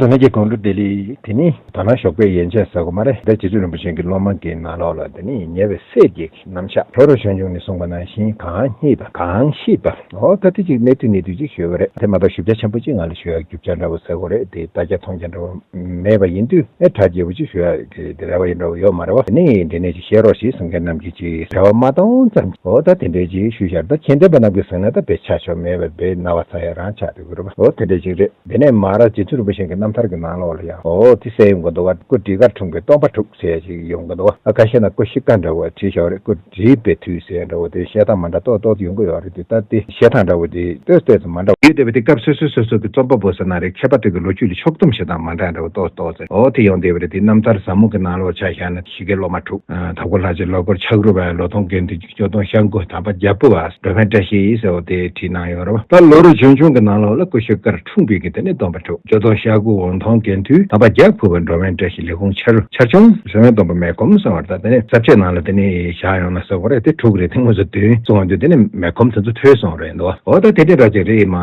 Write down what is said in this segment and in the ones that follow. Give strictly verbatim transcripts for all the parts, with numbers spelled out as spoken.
ལྷན་རྒྱས་གང་དྲོ་བདེ་ལེགས། དེ་ནི་ད་ནང་ཞོགས་པའི་ཡན་ཆད་ཟེར་དགོས་མ་རེད། ད་རྗེ་བཙུན་རིན་པོ་ཆེ་གི་སློབ་མ་གི་ནང་ལོགས་ལ་དེ་ནི་ཉེ་བའི་སྲས་བརྒྱད་ཀྱི་རྣམ་གཞག་ལྷོ་རོང་ཆོས་འབྱུང་ནས་གསུངས་པ་ནང་བཞིན་གང་སྙེད་པ་གང་ཤེས་པ། འོ་ད་དེ་ཅིག་གནད་བསྡུས་གནད་བསྡུས་ཅིག་ཞུས་པ་རེད། དེ་མ་གཏོགས་ཞིབ་ཆ་ཆེན་པོ་ཅིག་ང་ལ་ཞུ་ཡག་རྒྱུ་ཆ་འདྲ་བོ་ཟེར་དགོས་རེད། དེ་ལྟ་རྒྱ་མཐོང་རྒྱ་འདྲ་བོ་མེད་པ་ཡིན་དུས་ཨེ་གྲ་རྒྱས་པོ་ཅིག་ཞུ་ཡག་གི་དེ་རེ་བ་ཡིན་འདྲ་བོ་ཡོད་མ་རེད་བ། དེ་ནི་དེ་ནས་ཅིག་བཤད་རོགས་ཞེས་གསུང་མཁན་རྣམས་ཀྱིས་ཅིག་རེ་བ་མ་གཏོང་ཙམ། འོ་ད་དེ་འདྲའི་ཅིག་ཞུས་བཞག་ད་མཁྱེན་ལྡན་པ་རྣམས་ཀྱིས་གསུངས་ན་ད་དཔེ་ཆ་ཆོག་མེད་པ་དཔེ་རྣ་བ་ཚ་ཡག་རང་ཆགས་འདུག་གི་རེད་བ། འོ་དེ་འདྲའི་ཅིག་རེད། དེ་ནས་མ་ར་རྗེ་བཙུན་རིན་པོ་ཆེ་གི་རྣམ་ཐར་གྱི་ནང་ལོགས་ལ་ཡང་འོ་དེ་གསལ་ཡོང་གི་འདུག་བ། སྐུ་བྲིས་ཀར་འཁྲུངས་པའི་སྟོན་པ་དྲུག་ཟེར་ཡ་ཅིག་ཡོང་གི་འདུག་བ། ཨ་ཁ་ཤས་ན་སྐུ་གཤེགས་ཀ་འདྲ་བོ་བྲིས་བཞག་རེད། སྐུ་བྲིས་པའི་དུས་ཟེར་ཡ་འདྲ་བོ་དེ་བཤད་སྟངས་མ་འདྲ་ཏོག་ཏོག་ཡོང་གི་ཡོད་རེད། དེ་ད་དེ་བཤད་སྟངས་འདྲ་བོ་དེ་ཏོག་ཏོག་ཙམ་མ་འདྲ་བ་ཡོད་བསྡད་པ་དེ་སྐབས་སོ་སོ་སོ་སོ་གི་རྩོམ་པ་པོ་ཟེར་ན་རེད། མཁས་པ་དེ་གི་ལོ་རྒྱུས་ལ་ཕྱོགས་བསྡོམས་བྱེད་སྟངས་མ་འདྲ་འདྲ་བོ་ཏོག་ཏོག་ཙམ་འོ་དེ་ཡོང་བསྡད་པ་རེད། དེ་རྣམ་ཐར་ཟབ་མོ་གི་ནང་ལོགས་ཆ་བཞག་ན་ཞི་རྒྱས་སློབ་མ་དྲུག་དྭགས་པོ་ལྷ་རྗེ་ལོ་འཁོར་ཕྱག་རུ་བ་ལོ་ཐོང་དགེ་འདུན་སྐྱོ་སྟོན་ཤར་མགོ་དམ་པ་རྒྱལ་པོ་བ་འགྲོ་ཕན་བཀྲ་ཤིས་ཟེར་བ་དེ་བྲིས་གནང་ཡོད་རེད་བ། ད་ལྷོ་རོང་ཆོས་འབྱུང་གི་ནང་ལོགས་ལ་སྐུ་གཤེགས་ཀར་འཁྲུངས་པའི་གི་དེ་ནས་སྟོན་པ་དྲུག་སྐྱོ་སྟོན་ཤར་མགོ་འོང་ཐོང་དགེ་འདུན་དམ་པ་རྒྱལ་པོ་བ་འགྲོ་ཕན་བཀྲ་ཤིས་ལས་ཁུངས་ཆར་ཆར་ཆུང་ཟེར་བའི་སྟོན་པ་མེ་ཁོམ་གསུང་བ་རེད། ད་དེ་ནས་ས་བཅད་ནང་ལ་དེ་ནས་བཞག་ཡོང་ན་ཟེར་བ་རེད། དེ་དྲུག་རེད། དེ་དངོས་སུ་བདུན་གསུང་བ་འདུག་དེ་ནས་མེ་ཁོམ་དེ་ཚོ་ཐོས་སོང་རེད་འདུག་འོ་ད་དེ་འདྲ་འདྲ་ཅིག་རེད། མ་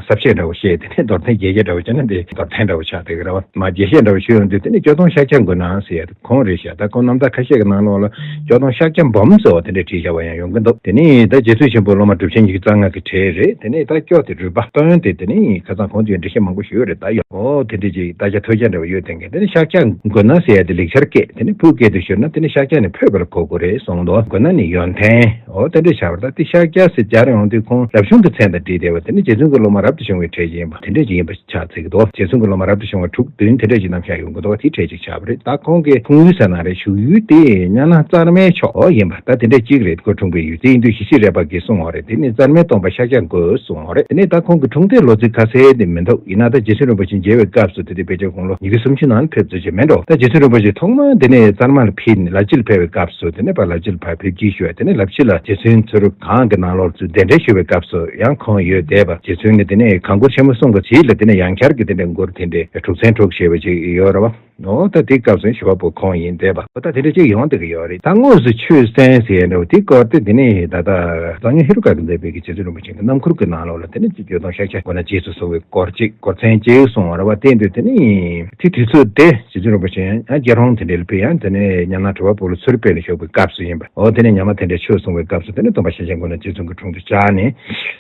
ས་བཅད་འདྲ་བོ་བཤད་དེ་ནས་མདོར་བསྟན་རྒྱས་རྒྱས་འདྲ་བོ་བྱས་ན་འདི་མདོར་བསྟན་འདྲ་བོ་ཆགས་བསྡད་ཀྱི་རེད་བ། མ་རྒྱས་བཤད་འདྲ་བོ་ཞུ་ཡོང་དུས་དེ་ནི་སྐྱོ་སྟོན་ཤཱཀྱ་མགོན་ནག་ཟེར་ཡ་དེ་ཁོང་རེད་ཤག་ད་ཁོང་རྣམ་ཐར་ཁ་ཤས་ཀྱི་ནང་ལོགས་ལ་སྐྱོ་སྟོན་ཤཱཀྱ་འབུམ་ཟེར་བ་དེ་འདྲ་བྲིས་བཞག་པ་ཡང་ཡོང་གི་འདུག་དེ་ནི་ད་རྗེ་བཙུན་ཆེན་པོ་སློབ་མ་གྲུབ་ཆེན་ཉི་ཤུ་རྩ་ལྔ་གི་གྲས་རེད། དེ་ནི་ད་སྐྱོ་དེ་རུས་པ་སྟོན་དེ་དེ་ནི་ཁ་སང་ཁོང་ཚོས་འགྲེལ་བཤད་མང་པོ་ཞུས་ཡོད་རེད། ད་ཡོང་འོ་དེ་འདྲ་ཅིག་ད་ཆ་ཐོས་རྒྱ་འདྲ་བོ་ཡོད་དེ་འགའ་དེ་ནི་ཤཱཀྱ་མགོན་ནག་ཟེར་ཡ་དེ་ལེགས་སྦྱར་སྐད་དེ་ནི་བོད་སྐད་དུ་བསྒྱུར་ན་དེ་ནི་ཤཱཀྱ་ནི་ཕོད་པར་གོ་དགོས་རེད་གསུངས་འདུག་མགོན་ནག་ནི་ཡོན་ཏན། འོ་དེ་འདྲ་བྱ་བར་ད་དེ་ཤཱཀྱ་ཟེར་སྦྱར་ཡོང་དུས་ཁོང་རབ་བྱུང་གི་མཚན་དང་འབྲེལ་བསྡད་པ་དེ་ནི་རྗེ་བཙུན་གྱི་སློབ་མ་རབ་ཏུ་བྱུང་བའི་གྲས་ཅིག་ཡིན་པ་དེ་འདྲ་ཅིག་ཡིན་པ་ཆགས་ཚིག་འདུག་རྗེ་བཙུན་གྱི་སློབ་མ་རབ་ཏུ་བྱུང་བ་དྲུག་བདུན་དེ་འདྲ་ཅིག་རྣམ་གཞག་ཡོང་གི་འདུག་དེའི་གྲས་ཅིག་ཆགས་པ་རེད། ད་ཁོང་གི་འཁྲུངས་ཡུལ་ཟེར་ན་རེད། བཞུགས་ཡུལ་དེ་གཉའ་ནང་རྩར་མའི་ཕྱོགས་ཡིན་པ་ད་དེ་འདྲ་ཅིག་རེད། ཁོ་འཁྲུངས་པའི་ཡུལ་དེ་ཡིན་དུས་ཞི་བྱེད་རས་པ་གིས་གསུངས་པ་རེད། དེ་ནི་རྩར་མའི་སྟོན་པ་ཤཱཀྱ་མགོན་གསུངས་པ་རེད། དེ་ནི་ད་ཁོང་གི་འཁྲུངས་འདས་ལོ་ཚིགས་ཁ་གསལ་དེ་མི་འདུག་ཡིན་ན་ད་རྗེ་བཙུན་རིན་པོ་ཆེ་མཇལ་བའི་སྐབས་སུ་དེ་དུས་ཕལ་ཆེར་དགུང་ལོ་ཉི་ཤུ་སུམ་ཅུ་ནང་ཕེབས་ཚོད་ཅིག་མེད་འགྲོ། ད་རྗེ་བཙུན་རིན་པོ་ཆེ་ཐོག་མར་འདི་ནས་རྩར་མ་ལ་ཕེབས་ནས་ལ་ཕྱི་ལ་ཕེབས་པའི་སྐབས་སུ་དེ་ནས་ཕར་ལ་ཕྱི་ལ་ཕར་ཕེབས་སྐྱེལ་ཞུ་བ་དེ་ནས་ལ་ཕྱི་ལ་རྗེ་བཙུན་ཚུ་རུ་གང་གི་ནང་ལོགས་ཚུར་གདན་འདྲེན་ཞུ་བའི་སྐབས་སུ་ཡང་ཁོང་ཡོད་བསྡད་པ། རྗེ་བཙུན་ནི་དེ་ནས་གང་མགུར་ཆེན་མོ་གསུངས་པ་ཞིག་ལ་དེ་ནས་ཡང་བསྐྱར་གྱི་དེ་འདྲའི་མགུར་དེ་འདྲའི་དྲུག་ཚན་དྲུག་ཞེས་པ་ཅིག་ཡོད་རེད་བ། འོ་ད་དེའི་སྐབས་སུ་ཞུ་བ་པོ་ཁོང་ཡིན་བསྡད་པ། འོ་ད་དེ་འདྲ་ཅིག་ཡོང་བསྡད་ཀྱི་ཡོད་རེད། ད་དངོས་སུ་ཆོས་གསན་ཟེར་ཡ་འདྲ་བོ་དེའི་སྐོར་དེ་དེ་ནས་ད་ལྟ་གཙང་སྨྱོན་ཧེ་རུ་ཀ་གིས་མཛད་པའི་གི་རྗེ་བཙུན་རིན་པོ་ཆེ་གི་རྣམ་མགུར་གྱི་ནང་ལོགས་ལ་དེ་ནས་སྐྱོ་སྟོན་ཤཱཀྱ་མགོན་ནག་རྗེས་སུ་བཟུང་བའི་སྐོར་ཅིག་སྐོར་ཚན་ཅིག་གསུངས་པ་རེད་བ། དེ་འདྲ་དེ་ནས་དེ་དུས་ཚོད་དེ་རྗེ་བཙུན་རིན་པོ་ཆེ་ཡང་རྒྱལ་རོང་དེ་འདྲ་ལ་ཕེབས། ཡང་དེ་ནས་ཉམས་སྣང་གྲུབ་པ་པོ་ལ་ཚུར་ཕེབས་ནས་བཞུགས་པའི་སྐབས་སུ་ཡིན་པ། འོ་དེ་ནས་ཉམས་མ་དེ་འདྲ་ཆོས་གསུང་བའི་སྐབས་སུ་དེ་ནས་སྟོན་པ་ཤཱཀྱ་མགོན་ནག་རྗེ་བཙུན་གྱི་དྲུང་དུ་བཅར་ནས།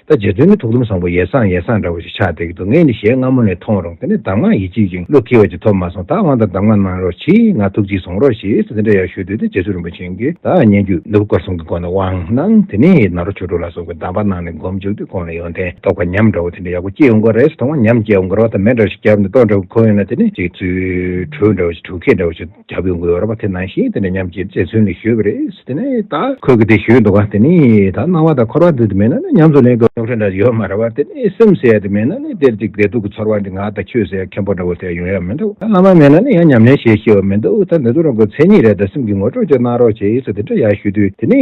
ད་རྗེ་བཙུན་ནི་ཐུགས་དམ་བཟང་པོ་ཡེ་སངས་ཡེ་སངས་འདྲ་བོ་ཞིག་ཆགས་བསྡད་ཀྱི་འདུག་ངས་ནི་ཞལ་སྔ་མོ་ནས་མཐོང་རུང་དེ་ནས་གདམས་ངག་ཡིད་ཆེས་ཤིང་བློ་འཁེལ་བ་ཅིག་ཐོབ་མ་སོང་། ད་དབང་དང་གདམས་ངག་གནང་རོགས་གྱིས། ང་ཐུགས་རྗེས་བཟུང་རོགས་ཞེས་དེ་འདྲ་ཡང་ཞུས་དུས་དེ་རྗེ་བཙུན་རིན་པོ་ཆེ་གིས་ད་སྙན་བརྒྱུད་ནོར་བུ་སྐོར་གསུམ་གྱི་སྒོ་ནས་དབང་གནང་། དེ་ནས་ནཱ་རོ་ཆོས་དྲུག་ལ་སོགས་པའི་གདམས་པ་གནང་ནས་སྒོམ་བཅུག་དུས་ཁོང་ལ་ཡོན་ཏན་རྟོགས་པ་ཉམས་འདྲ་བོ་དེ་འདྲ་ཡག་པོ་སྐྱེ་ཡོང་གི་རེད། ཐོག་མར་ཉམས་སྐྱེ་ཡོང་གི་རེད་བ། ད་མེ་འདྲ་ཞིག་བརྒྱབ་ནས་ལྟོ་འདྲ་བོ་ཁོལ་ཡོང་ན་དེ་ནས་ཅིག་ཚུལ་གྲོས་འདྲ་བོ་ཞིག་གྲོས་ཁེ་འདྲ་བོ་ཞིག་རྒྱབ་ཡོང་གི་ཡོད་རེད་བ། དེ་ནང་བཞིན་དེ་འདྲ་ཉམས་ཀྱིས་རྗེ་བཙུན་ལ་ཞུས་པ་རེད། དེ་ནས་ད་ཁོས་གི་དེ་ཞུས་འདུག་ག་དེ་ནས་ད་སྣང་བ་དང་འཁོར་བ་འདི་དེ་མེད་ན་ནི་ཉམས་སུ་ལེན་དགོས་ཡོང་ས་འདྲ་ཡོད་མ་རེད་བ། དེ་ནས་སེམས་ཟེར་ཡ་དེ་མེད་ན་ནི་དེར་ཅིག་བདེ་སྡུག་གི་ཚོར་བ་འདི་ང་དང་ཁྱོད་ཟེར་ཡ་མཁན་པོ་འདྲ་བོ་དེ་ཡོང་ཡ་མི་འདུག་ད་བླ་མ་མེད་ན་ནི་ཡང་ཉམས་ལེན་བྱེད་ཤེས་པ་མི་འདུག་ད་འདི་ཚོ་རང་གི་མཚན་ཉིད་རེད། ད་སེམས་ཀྱི་ངོ་སྤྲོད་ཅིག་གནང་རོགས་བྱེད་ཟེར་དེ་འདྲ་ཡ་ཞུས་དུས་དེ་ནས་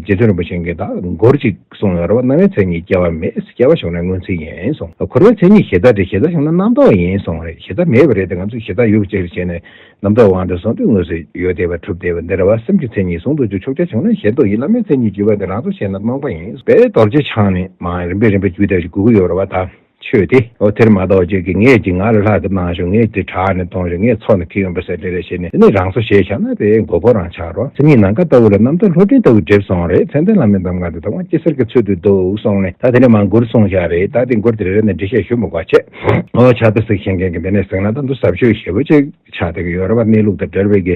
རྗེ་བཙུན་རིན་པོ་ཆེ་གིས་ད་མགུར་ཅིག་གསུངས་ཡོད་རེད་བ། རྣ་བའི་མཚན་ཉིད་སྐྱེ་བ་མེད། སྐྱེ་བ་བྱུང་ན་སྔོན་ཚེ་ཡིན་གསུངས། འཁོར་བའི་མཚན་ཉིད་གཞི་བདག་འདྲ། གཞི་བདག་བྱུང་ན་རྣམ་རྟོག་ཡིན་གསུངས་རེད། གཞི་བདག་མེད་པ་རེད་དེ། ང་ཚོས་གཞི་བདག་ཡོད་པ་ཅིག་བྱས་ནས་རྣམ་རྟོག་དབང་དུ་སོང་དུས་དངོས་སུ་ཡོད་བསྡད་པ་གྲུབ་བསྡད་པ་འདི་རེད་བ། སེམས་ཀྱི་མཚན་ཉིད་ཟུང་དུ་འཇུག་ཕྱོགས་ཆ་བྱུང་ན་ཞེན་རྟོག་ཡིན། བླ་མའི་མཚན་ཉིད་བརྒྱུད་པ་འདི་རང་ཚོ་ཞེན་ན་རྨོངས་པ་ཡིན། དཔལ་རྡོ་རྗེ་འཆང་ནས་མ་རིམ་པས་རིམ་པས་བརྒྱུད་དེ་སྒུག་གི་ཡོད་རེད་བ། ད་ཆོས་དེ་འོ་དེར་མ་གཏོགས་ཅིག་གིས་ངས་ཀྱིས་ང་ལ་ལྷག་གི་གནང་ཤོག་ངས་དེ་དྲག་ནས་གཏོང་ཤོག་ངས་ཚོགས་ནས་ཁྱེར་ཡོང་པ་ཟེར་དེ་རེ་བྱས་ནས་དེ་ནས་རང་བཟོ་བྱས་བཞག་ན་དེ་མགོ་སྐོར་རང་ཆགས་རོགས། སེམས་ཉིད་ནམ་མཁའ་ལྟ་བུ་ལ་རྣམ་རྟོག་ལྷོ་སྤྲིན་ལྟ་བུ་འགྲིབ་སོང་རེད། མཚན་ལྡན་བླ་མའི་གདམས་ངག་འདི་དང་དབང་སྐྱེ་སེར་གྱི་ཚུལ་དུ་འདུག་གསུངས་ནས་ད་དེ་ནས་མ་མགུར་གསུངས་བཞག་རེད། ད་དེ་མགུར་དེ་རེ་རེ་ནས་འགྲེལ་བཤད་ཞུ་མི་དགོས་བྱས། འོ་ཕྱག་དཔེ་གཟིགས་ཤེས་མཁན་གྱིས་འདི་ནས་གཟིགས་ན་ད་འདི་ཟབ་ཆོས་ཞེ་པོ་ཅིག་ཆགས་བསྡད་ཀྱི་ཡོད་རེད་བ། གནས་ལུགས་དང་འབྲེལ་བའི་གི་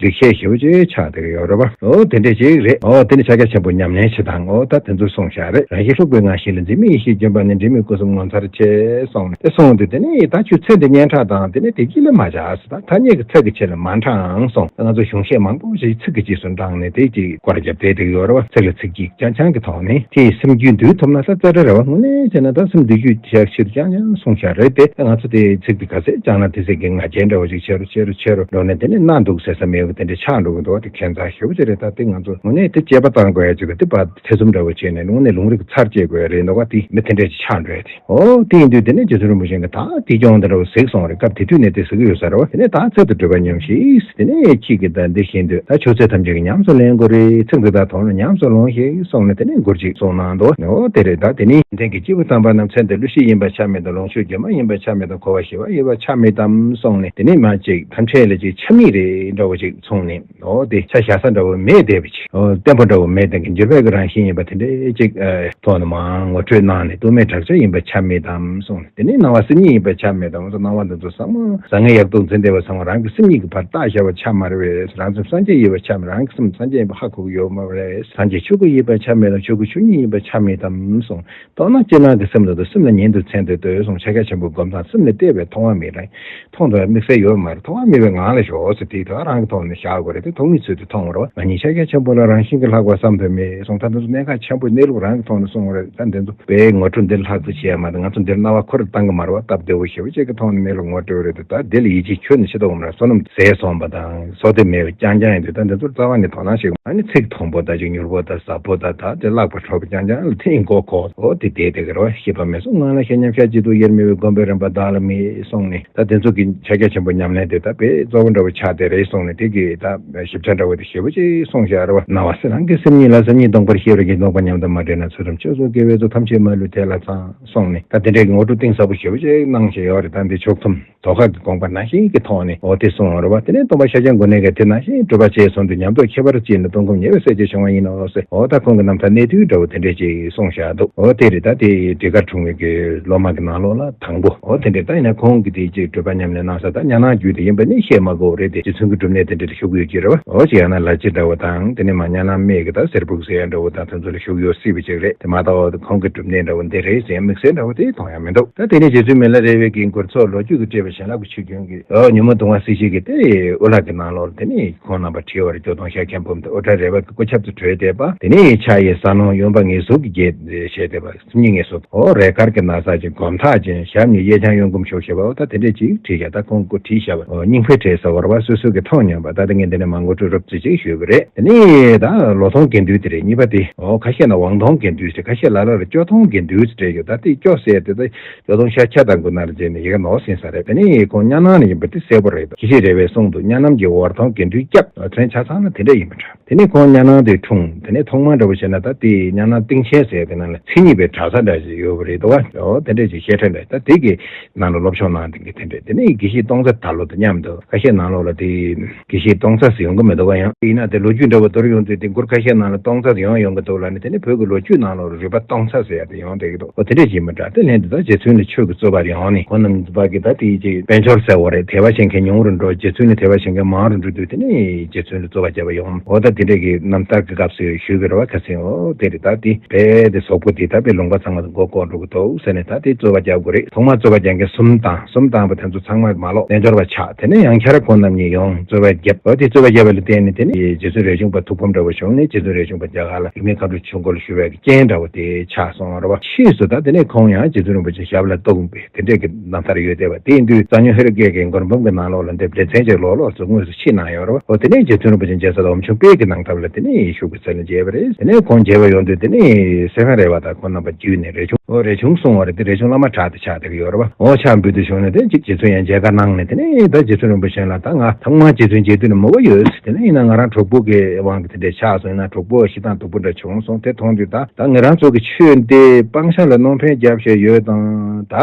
ལེགས་བཤད་ཞེ་པོ་ཅིག་ཆགས་བསྡད་ཀྱི་ཡོད་རེད་བ། འོ་དེ་འདྲ་ཅིག་རེད། འོ་དེ་ནི་ཕྱག་རྒྱ་ཆེན་པོ་ཉམས་ལེན་བྱེད་སྟངས། འོ་ད་དེ་ཚོ་གསུངས་བཞག་རེད། རང་བཞིན་ལྷུག་པའི་ངང་ཞིག་ལ་འཛིན་མེད་ཡེ་ཤེས་ལྗོན་པ་ནི། འབྲལ་མེད་སྐུ་གསུམ་ངོ་མཚར་ཆེ་གསུངས་ནས་དེ་གསུངས་དུས་དེ་ནི་ད་ཁྱོད་ཚེ་འདི་སྙན་གྲགས་དང་དེ་ནི་བདེ་སྐྱིད་ལ་མ་བྱ་ཟེར། ད་ཐ་སྙད་ཀྱི་ཚིག་གི་ཆེད་ལ་མ་འཕྲང་གསུངས། ད་ང་ཚོ་གཞུང་བཤད་མང་པོ་ཞིག་ཚིག་གི་རྗེས་སུ་འབྲངས་ནས་དེ་ཅིག་སྐོར་ར་བརྒྱབ་བསྡད་ཀྱི་ཡོད་རེད་བ། ཚིག་ལ་ཚིག་གཅིག་རྐྱང་རྐྱང་གི་ཐོག་ནས་དེ་སེམས་རྒྱུད་འདུལ་ཐུབ་ན་ས་རྩ་བྲལ་རེད་བ། དངོས་གནས་བྱས་ན་ད་སེམས་འདུལ་རྒྱུ་ཞག་ཕྱིར་རྐྱང་རྐྱང་གསུངས་བཞག་རེད་དེ། ང་ཚོ་དེ་ཚིག་དེ་ག་ཚད་བཅངས་ན་དེ་ཚད་ཀྱི་ང་རྒྱལ་འདྲ་བོ་ཞིག་ཆེ། རུ་ཆེ་རུ་ཆེ་རུ་འགྲོ་ནས་དེ་ནས་གནའ་འདུག་ཟེར་ས་མེད་པ་དེ་འདྲ་ཆགས་འགྲོ་གི་འདུག་བ། དེ་ཁྱད་མཚར་ཞེ་པོ་ཅིག་རེད། ད་དེ་ང་ཚོ་དངོས་གནས་དེ་དཔྱད་པ་བཏང་དགོས་ཡ་ཅིག་རེད། དེ་ཕར་ཐེ་ཚོམ་འདྲ་བོ་བྱས་ནས་དངོས་གནས་ལུང་རིགས་ཚར་བཅད་དགོས་ཡ་རེད་འདུག་བ། དེ་མི་དེ་འདྲས་ཅིག་ཆགས་འགྲོ་ཡ་དེ། ཨོ་དེ་ཡིན་དུས་དེ་ནས་རྗེ་བཙུན་རིན་པོ་ཆེ་གིས་ད་དེ་སྐྱོང་དེ་འདྲ་བོ་གཟིགས་སོང་རེད། སྐབས་དེ་དུས་ནས་དེ་གཟིགས་ཀྱི་ཡོད་ས་རེད་བ། དེ་ནས་ད་ཚེ་དང་སྒྲུབ་པ་ཉམས་ཤིག་དེ་ནས་ཁྱེད་ཀྱིས་ད་འདི་བཞིན་དུ་ད་ཆོས་ཚུལ་ཐམས་ཅད་ཀྱི་ཉམས་སུ་ལེན་དགོས་རེད། ཚིག་འདི་དག་མཐོང་ན་ཉམས་སུ་ལོངས་ཤིག་གསུངས་ནས་དེ་ནས་མགུར་ཅིག་གསུངས་གནང་འདུག་ཨོ་དེ་རེད། ད་དེ་ནས་ཡོན་ཏན་གྱི་སྐྱེས་བུ་དམ་པ་རྣམས་ཚེ་འདི་བསླུ་བྱེད་ཡིན་པར་ཆ་མེད་དམ། ལོངས་སྤྱོད་སྒྱུ་མ་ཡིན་པར་ཆ་མེད་དམ། འཁོར་བ་ཞི་བ་ཡིན་པར་ཆ་མེད་དམ་གསུངས་ནས། དེ་ནས་མ་ཅིག་ཐམས་ཅད་ལ་ཅིག་ཆ་མེད་རེད་འདྲ་བོ་ཅིག་གསུངས་ནས། ཨོ་དེ་ཆ་བཞག་ས་འདྲ་བོ་མེད་བསྡད་པ་ཅིག་ཨོ་བརྟན་པོ་འདྲ་བོ་མེད་བསྡད་མཁན་འགྱུར་བའི་གི་རང་བཞིན་ཡིན་པ་དེ་འདྲའི་ཅིག་ཨ་ཐོག་ནས་མར་ངོ་སྤྲོད་གནང་ནས། རྟོག་མེད་བྲག་ཆ་ཡིན་པར་ཆ་མེད་དམ་གསུངས་ནས། དེ་ནས་སྣང་བ་སེམས་ཉིད་ཡིན་པར་ཆ་མེད་དམ། སྣང་བ་འདི་ཚོ་ཚང་མ་བཟང་ངན་ཡག་སྡུག་འཛིན་བསྡད་པ་ཚང་མ་རང་གི་སེམས་ཉིད་ཀྱིས་ཕར་བཏགས་བཞག་པ་ཆ་མ་རེད་པས། རང་སེམས་སངས་རྒྱས་ཡིན་པར་ཆ་མེད། རང་གི་སེམས་སངས་རྒྱས་ཡིན་པ་ཧ་གོ་གི་ཡོད་མ་རེད། སངས་རྒྱས་ཆོས་སྐུ་ཡིན་པར་ཆ་མེད་དམ། ཆོས་སྐུ་ཆོས་ཉིད་ཡིན་པར་ཆ་མེད་དམ་གསུངས། མདོར་ན་ཅིར་སྣང་གི་སེམས་ལ་དང་སེམས་ལ་ཉིད་དུ་མཚན་ཏེ་ལྟོས་གསུངས། ཕྱག་རྒྱ་ཆེན་པོའི་སྒོམ་སྟངས་སེམས་ལ་གཏད་པའི་མཐོང་བ་མེད་རང་མཐོང་འདོད་དམིགས་བསལ་ཡོད་མ་རེད། མཐོང་བ་མེད་པའི་ངང་ལ་ཞོག་ཟེར། དེ་དག་རང་གི་ཐོག་ནས་བཞག་དགོས་རེད། དེ་མཐོང་གི་ཚུལ་དུ་མཐོང་བ་རེད་བ། ང་ཉིད་ཕྱག་རྒྱ་ཆེན་པོ་ལ་རང་བཞིན་གྱིས་ལྷག་པར་བསམ་དོན་མེད་གསུངས། ད་འདི་ཚོ་གནད་འགག་ཆེན་པོ་གནས་ལུགས་རང་གི་ཐོག་ནས་གསུངས་པ་རེད། ད་འདི་ཚོ་པའི་ངོ་སྤྲོད་འདི་ལྷག་ཏུ་བྱས་མ་གཏོགས་ང་ཚོ་འདིར་རྣ་བ་ཁུར་བཏང་གི་མ་རེད་བ། སྟབས་བདེ་བོ་ཞེ་པོ་ཅིག་གི་ཐོག་ནས་གནས་ལུགས་ངོ་སྤྲོད་རེད་དེ། ད་འདི་ལ་ཡིད་ཆེས་ཁྱོན་ནས་བྱེད་ཐུབ་མ་རེད། བསོད་ནམས་ཟད་སོང་བ་དང་བསོད་བདེ་མེད་པ་རྐྱང་རྐྱང་ཡིན་དུས། ད་འདི་ཚོར་རྩ་བ་ནས་དོ་སྣང་བྱེད་དགོས། ཨ་ནི་ཚིག་མཐོན་པོ་དང་ཅིག་མྱུར་པོ་དང་ཟབ་པོ་དང་ད་དེ་ལྷག་པར་འཕྲོ་བ་རྐྱང་རྐྱང་ལ་ཐིམ་དགོས་གོ། འོ་དེ་བསྡད་དེ་གི་རོ། ཤེས་པ་མེད་གསུང་ངག་ལ་ཤེས་སྙམ་བྱ། ཅི་སྡུག་དབྱེར་མེད་པའི་སྒོམ་པའི་རིམ་པ་བདག་ལ་མེད་གསུངས་ནས། ད་དེ་ཚོ་གི་ཕྱག་རྒྱ་ཆེན་པོ་ཉམས་ལེན་དེ་ད་དཔེ་གཙོ་བོ་འདྲ་བོ་ཆགས་བསྡད་རེད་གསུངས་ནས། དེ་གི་ད་ཞིབ་ཆ་འདྲ་བོ་དེ་ཞེ་པོ་ཅིག་གསུངས་བཞག་རེད་བ། སྣང་བ་སེམས་རང་གི་སེམས་ཉིད་ལ། སེམས་ཉིད་སྟོང་པར་ཤེས་པར་གྱིས། སྟོང་པ་ཉིད་དུ་མ་འདྲེས་ན། ཚུལ་ཁྲིམས་སྤྱོད་གསུམ་དགེ་བའི་ཚོགས། ཐམས་ཅད་མ་ལུས་དེ་ལ་ཚང་གསུངས་ནས། ད་དེ་འདྲའི་གི་ངོ་སྤྲོད་གཏིང་ཟབ་པོ་ཞེ་པོ་ཅིག་གནང་བཞག་ཡོད་རེད། ད་འདི་ཕྱོགས་མཐུན་དོ་ཁ་གི་དགོངས་པ་ནང་བཞིན་གྱི་ཐོག་ནས་འོ་དེ་གསུངས་པ་རེད་བ། དེ་ནས་སྟོན་པ་ཤཱཀྱ་མགོན་ནས་ཀྱང་དེ་ནང་བཞིན་སྒྲུབ་པ་བཅས་གསུམ་དུ་ཉམས་རྟོགས་ཁྱད་པར་ཅན་ལ། སྟོང་ཁམས་ཉེ་བའི་སྲས་ཀྱི་བྱུང་བ་ཡིན་ནོ་ཟེར། འོ་ད་ཁོང་གི་རྣམ་ཐར་གནས་ཚུལ་འདྲ་བོ་དེ་འདྲས་ཅིག་གསུངས་བཞག་འདུག་འོ་དེ་རེད། ད་དེ་འབྲས་དཀར་འཁྲུངས་པའི་གི་སློབ་མ་གི་ནང་ལོགས་ལ་དང་པོ། འོ་དེ་འདྲས། ད་ཡིན་ན་ཁོང་གི་དེ་ཅིག་སྒྲུབ་པ་ཉམས་ལེན་གནང་ས་ད་གཉའ་ནང་རྒྱུད་དེ་ཡིན་པ་ནི་བཤད་མ་དགོས་རེད་དེ། རྗེ་བཙུན་གྱི་སྒྲུབ་གནས་དེ་འདྲས་ལ་བཞུགས་ཡོད་ཀྱི་རེད་བ། འོ་ཅི་ཡང་ན་ལ་རྗེ་འདྲ་བོ་དང་། དེ་ནས་མ་གཉའ་ནང་སྨད་ཀྱི་ད་གསེར་ཕུག་ཟེར་ཡ་འདྲ་བོ་དང་། དེ་ཚོ་ལ་བཞུགས་ཡོད་སྲིད་པ་ཅིག་རེད། དེ་མ་གཏོགས་ཁོང་གི་སྒྲུབ་གནས་འདྲ་བོ་འདི་རེད་ཟེར་དམིགས་བསལ་འདྲ་བོ་དེ་མཐོང་ཡ་མི་འདུག་ད་དེ་ནས་རྗེ་བཙུན་མི་ལ་རས་པའི་གི་མགུར་ཚོགས་ལོ་རྒྱུས་ཀྱིས་སྤྲས་པའི་བྱིན་རླབས་ཀྱི་ཆུ་རྒྱུན་གྱི་ཨོ་ཉོན་མོངས་གདུང་བ་སེལ་བྱེད་ཀྱི་དེ་དབུ་ལག་གི་ནང་ལོགས་ལ། དེ་ནས་ཁོང་རྣམ་པ་བྲིས་པ་རེད། སྐྱོ་གདུང་ཤཱཀྱ་ཕུང་དེ་དབུ་སྐྲ་རས་པ་གི་སྐུ་ཆབ་ཏུ་གྲོལ་བསྡད་པ། དེ་ནས་ཕྱག་གཡས་ས་ནོར་གཡོན་པ་ངལ་གསོ་གི་རྒྱན་བཞེས་བསྡད་པ། སེམས་ཉིད་ངལ་གསོ། ཨོ་རས་དཀར་གྱི་ན་བཟའ་ཅན། སྒོམ་ཐག་ཅན། ཞབས་གཉིས་གཡས་བརྐྱང་གཡོན་བསྐུམ་བཞུགས་བཞག་པ། ཨོ་ད་དེ་འདྲས་ཅིག་བྲིས་བཞག་ད་ཁོང་གི་སྐུ་བྲིས་བཞག་པ། ཨོ་སྙིང་དཔེ་བྲིས་ས་བར་བ་སོ་སོ་གི་མཐོང་མྱོང་པ། ད་དེ་ངས་འདི་ནས་མ་ངོ་སྤྲོད་རོབ་ཙམ་ཅིག་ཞུས་པ་རེད། དེ་ནས་ད་ལོ་ཐོང་དགེ་འདུན་དེ་རེད། གཉིས་པ་དེ། ཨོ་ཁ་ཤས་ན་དབང་ཐོང་དགེ་འདུན་ཟེར། ཁ་ཤས་ལ་ལ་རེ་སྐྱོ་ཐོང་དགེ་འདུན་ཟེར་བྲིས་ཡོད། ད་དེ་སྐྱོ་ཟེར་དེ་ད་སྐྱོ་ཐོང་ཤ་ཁྱ་དང་གུ་ན་ལ་བྱས་ནས་ཡི་གེ་ནོར་ཟིན་ས་རེད། དེ་ནས་ཁོང་གཉའ་ནང་ནས་ཡིན་པ་དེ་གསལ་པོ་རེད། དགེ་བཤེས་རས་པས་གསུངས་འདུག་གཉའ་ནང་གི་བར་ཐོང་དགེ་འདུན་སྐྱབས། དོན་ཆ་ཚང་ན་དེ་འདྲ་ཡིན་པ་འདྲ། དེ་ནས་ཁོང་གཉའ་ནང་དེ་འཁྲུངས། དེ་ནས་ཐོག་མར་འདྲ་བོ་བྱས་ན་ད་དེ་གཉའ་ནང་སྟེང་ཆེན་ཟེར་དེ་ནང་ལ་མཚན་ཉིད་པའི་གྲྭ་ས་འདྲ་ཞིག་ཡོད་པ་རེད་འདུག་བ། ཨོ་དེ་འདྲ་ཞིག་བཤད་གྲྭ་འདྲ། ད་དེ་གི་ནང་ལ་སློབ་སྦྱོང་གནང་དེ་གི་དེ་འདྲ། དེ་ནས་དགེ་བཤེས་སྟོང་རྩ་དར་ལོ་དང་མཉམ་དུ་ཁ་ཤས་ནང་ལོགས་ལ་དེ་དགེ་བཤེས་སྟོང་རྩ་ཟེར་ཡོང་གི་མི་འདུག་བ། ཡང་ཡིན་ན་དེ་ལོ་རྒྱུས་འདྲ་བོ་མདོར་ཡོང་དུས་དེ་མགུར་ཁ་ཤས་ནང་ལ་སྟོང་རྩ་ཡོང་ཡོང་གི་འདུག་ལ་ནི། དེ་ནས་བོད་ཀྱི་ལོ་རྒྱུས་ནང་ལོགས་ལ་རུས་པ་སྟོང་རྩ་ཟེར་ཡ་དེ་ཡོང་བསྡད་ཀྱི་འདུག་ཨོ་དེ་འདྲ་ཞིག་མི་འདྲ། དེ་ལན་དུ་ད་རྗེ་བཙུན་ལ་ཆོས་ཀྱི་རྩོད་པ་ཡོང་ནས་ཁོང་རྣམ་པ་གི་ད་དེ་ཅིག་དཔལ་འབྱོར་ཟེར་བ་རེད། དད་པ་བྱེད་མཁན་ཉུང་རུ་འགྲོ། རྗེ་བཙུན་ལ་དད་པ་བྱེད་མཁན་མང་རུ་འགྲོ་དུས་དེ་ནས་རྗེ་བཙུན་ལ་རྩོད་པ་བརྒྱབ་པ་ཡོང་། འོ་ད་དེ་འདྲ་གི་རྣམ་ཐར་གྱི་སྐབས་སུ་ཞུས་པའི་རེད་བ། ཁ་སང་འོ་དེ་རེད། ད་དེ་རྦད་དེ་ཟོག་པོ་དེ་ད་དཔེ་ལུང་པ་ཚང་མ་མགོ་བསྐོར་འགྲོ་གི་འདུག་ཟེར་ནས་ད་དེ་རྩོད་པ་རྒྱག་དགོས་རེད། ཐོག་མར་རྩོད་པ་རྒྱག་མཁན་གསུམ་བཏང་། གསུམ་བཏང་བ་དེ་ཚོ་ཚང་མ་མ་ལོག་རྣལ་འབྱོར་པ་ཆགས། དེ་ནས་ཡང་བསྐྱར་ཁོང་རྣམ་གཉིས་ཡོང་རྩོད་པ་བརྒྱབ། འོ་དེ་རྩོད་པ་བརྒྱབ་པ་ལ་བརྟེན་ནས་དེ་ནས་རྗེ་བཙུན་རས་ཆུང་པ་ཐུགས་ཕམ་འདྲ་བོ་བྱུང་ནས་རྗེ་བཙུན་རས་ཆུང་པ་རྒྱ་གར་ལ་ཡུལ་མི་མཁའ་འགྲོ་ཆོས་འཁོར་ལ་ཞུ་བའི་རྐྱེན་འདྲ་བོ་དེ་ཆགས་སོང་བ་རེད་བ། ཕྱིས་སུ་ད་དེ་ནས་ཁོང་ཡང་རྗེ་བཙུན་རིན་པོ་ཆེ་ཞབས་ལ་གཏུགས་པའི་དེ་འདྲས་ཀྱི་རྣམ་ཐར་ཡོད་བསྡད་པ། དེ་ཡིན་དུས་གཙང་སྨྱོན་ཧེ་རུ་ཀའི་གི་མགུར་འབུམ་གྱི་ནང་ལོགས་ལ་འདི་ལེ་ཚན་ཅིག་ལོགས་ལོགས་སུ་དངོས་སུ་ཕྱེ་གནང་ཡོད་རེད་བ། འོ་དེ་ནས་རྗེ་བཙུན་རིན་པོ་ཆེ་མཇལ་ས་དང་འོམ་ཆུང་དཔལ་གྱི་གནང་ཐབས་ལ་དེ་ནས་ཤུགས་ཀྱིས་རྩ་ལ་མཇལ་བ་རེད། དེ་ནས་ཁོང་མཇལ་བར་ཡོང་དུས་དེ་ནས་སེ་ཧན་རས་པ་དང་ཁོང་རྣམ་པ་བརྒྱུད་ནས་རས་ཆུང་། འོ་རས་ཆུང་གསུང་བ་རེད། དེ་རས་ཆུང་བླ་མ་གྲགས་ཏེ་ཆགས་བསྡད་ཀྱི་ཡོད་རེད་བ། འོ་ཕྱག་འབུལ་དུ་བྱུང་ནས་དེ་རྗེ་བཙུན་ཡང་མཇལ་ཁ་གནང་ནས་དེ་ནས་ད་རྗེ་བཙུན་རིན་པོ་ཆེ་ལ་ད་ང་ཐོག་མར་རྗེ་བཙུན་མཇལ་དུས་ནས་མོས་པ་ཡོད། དེ་ནས་ཡིན་ན་ང་རང་གྲོགས་པོ་གི་དབང་གིས་དེ་འདྲས་ཆགས་སོང་། ཡིན་ན་གྲོགས་པོ་ཞེ་སྡང་སྡུག་པོ་འདྲ་བྱུང་སོང་། དེ་མཐོང་དུས་ད་ད་ང་རང་ཚོ་གི་ཆོས་འདི་སྤང་བྱ་ལ་གནོད་ཕན་རྒྱབ་བཞིན་ཡོད་དང་། ད་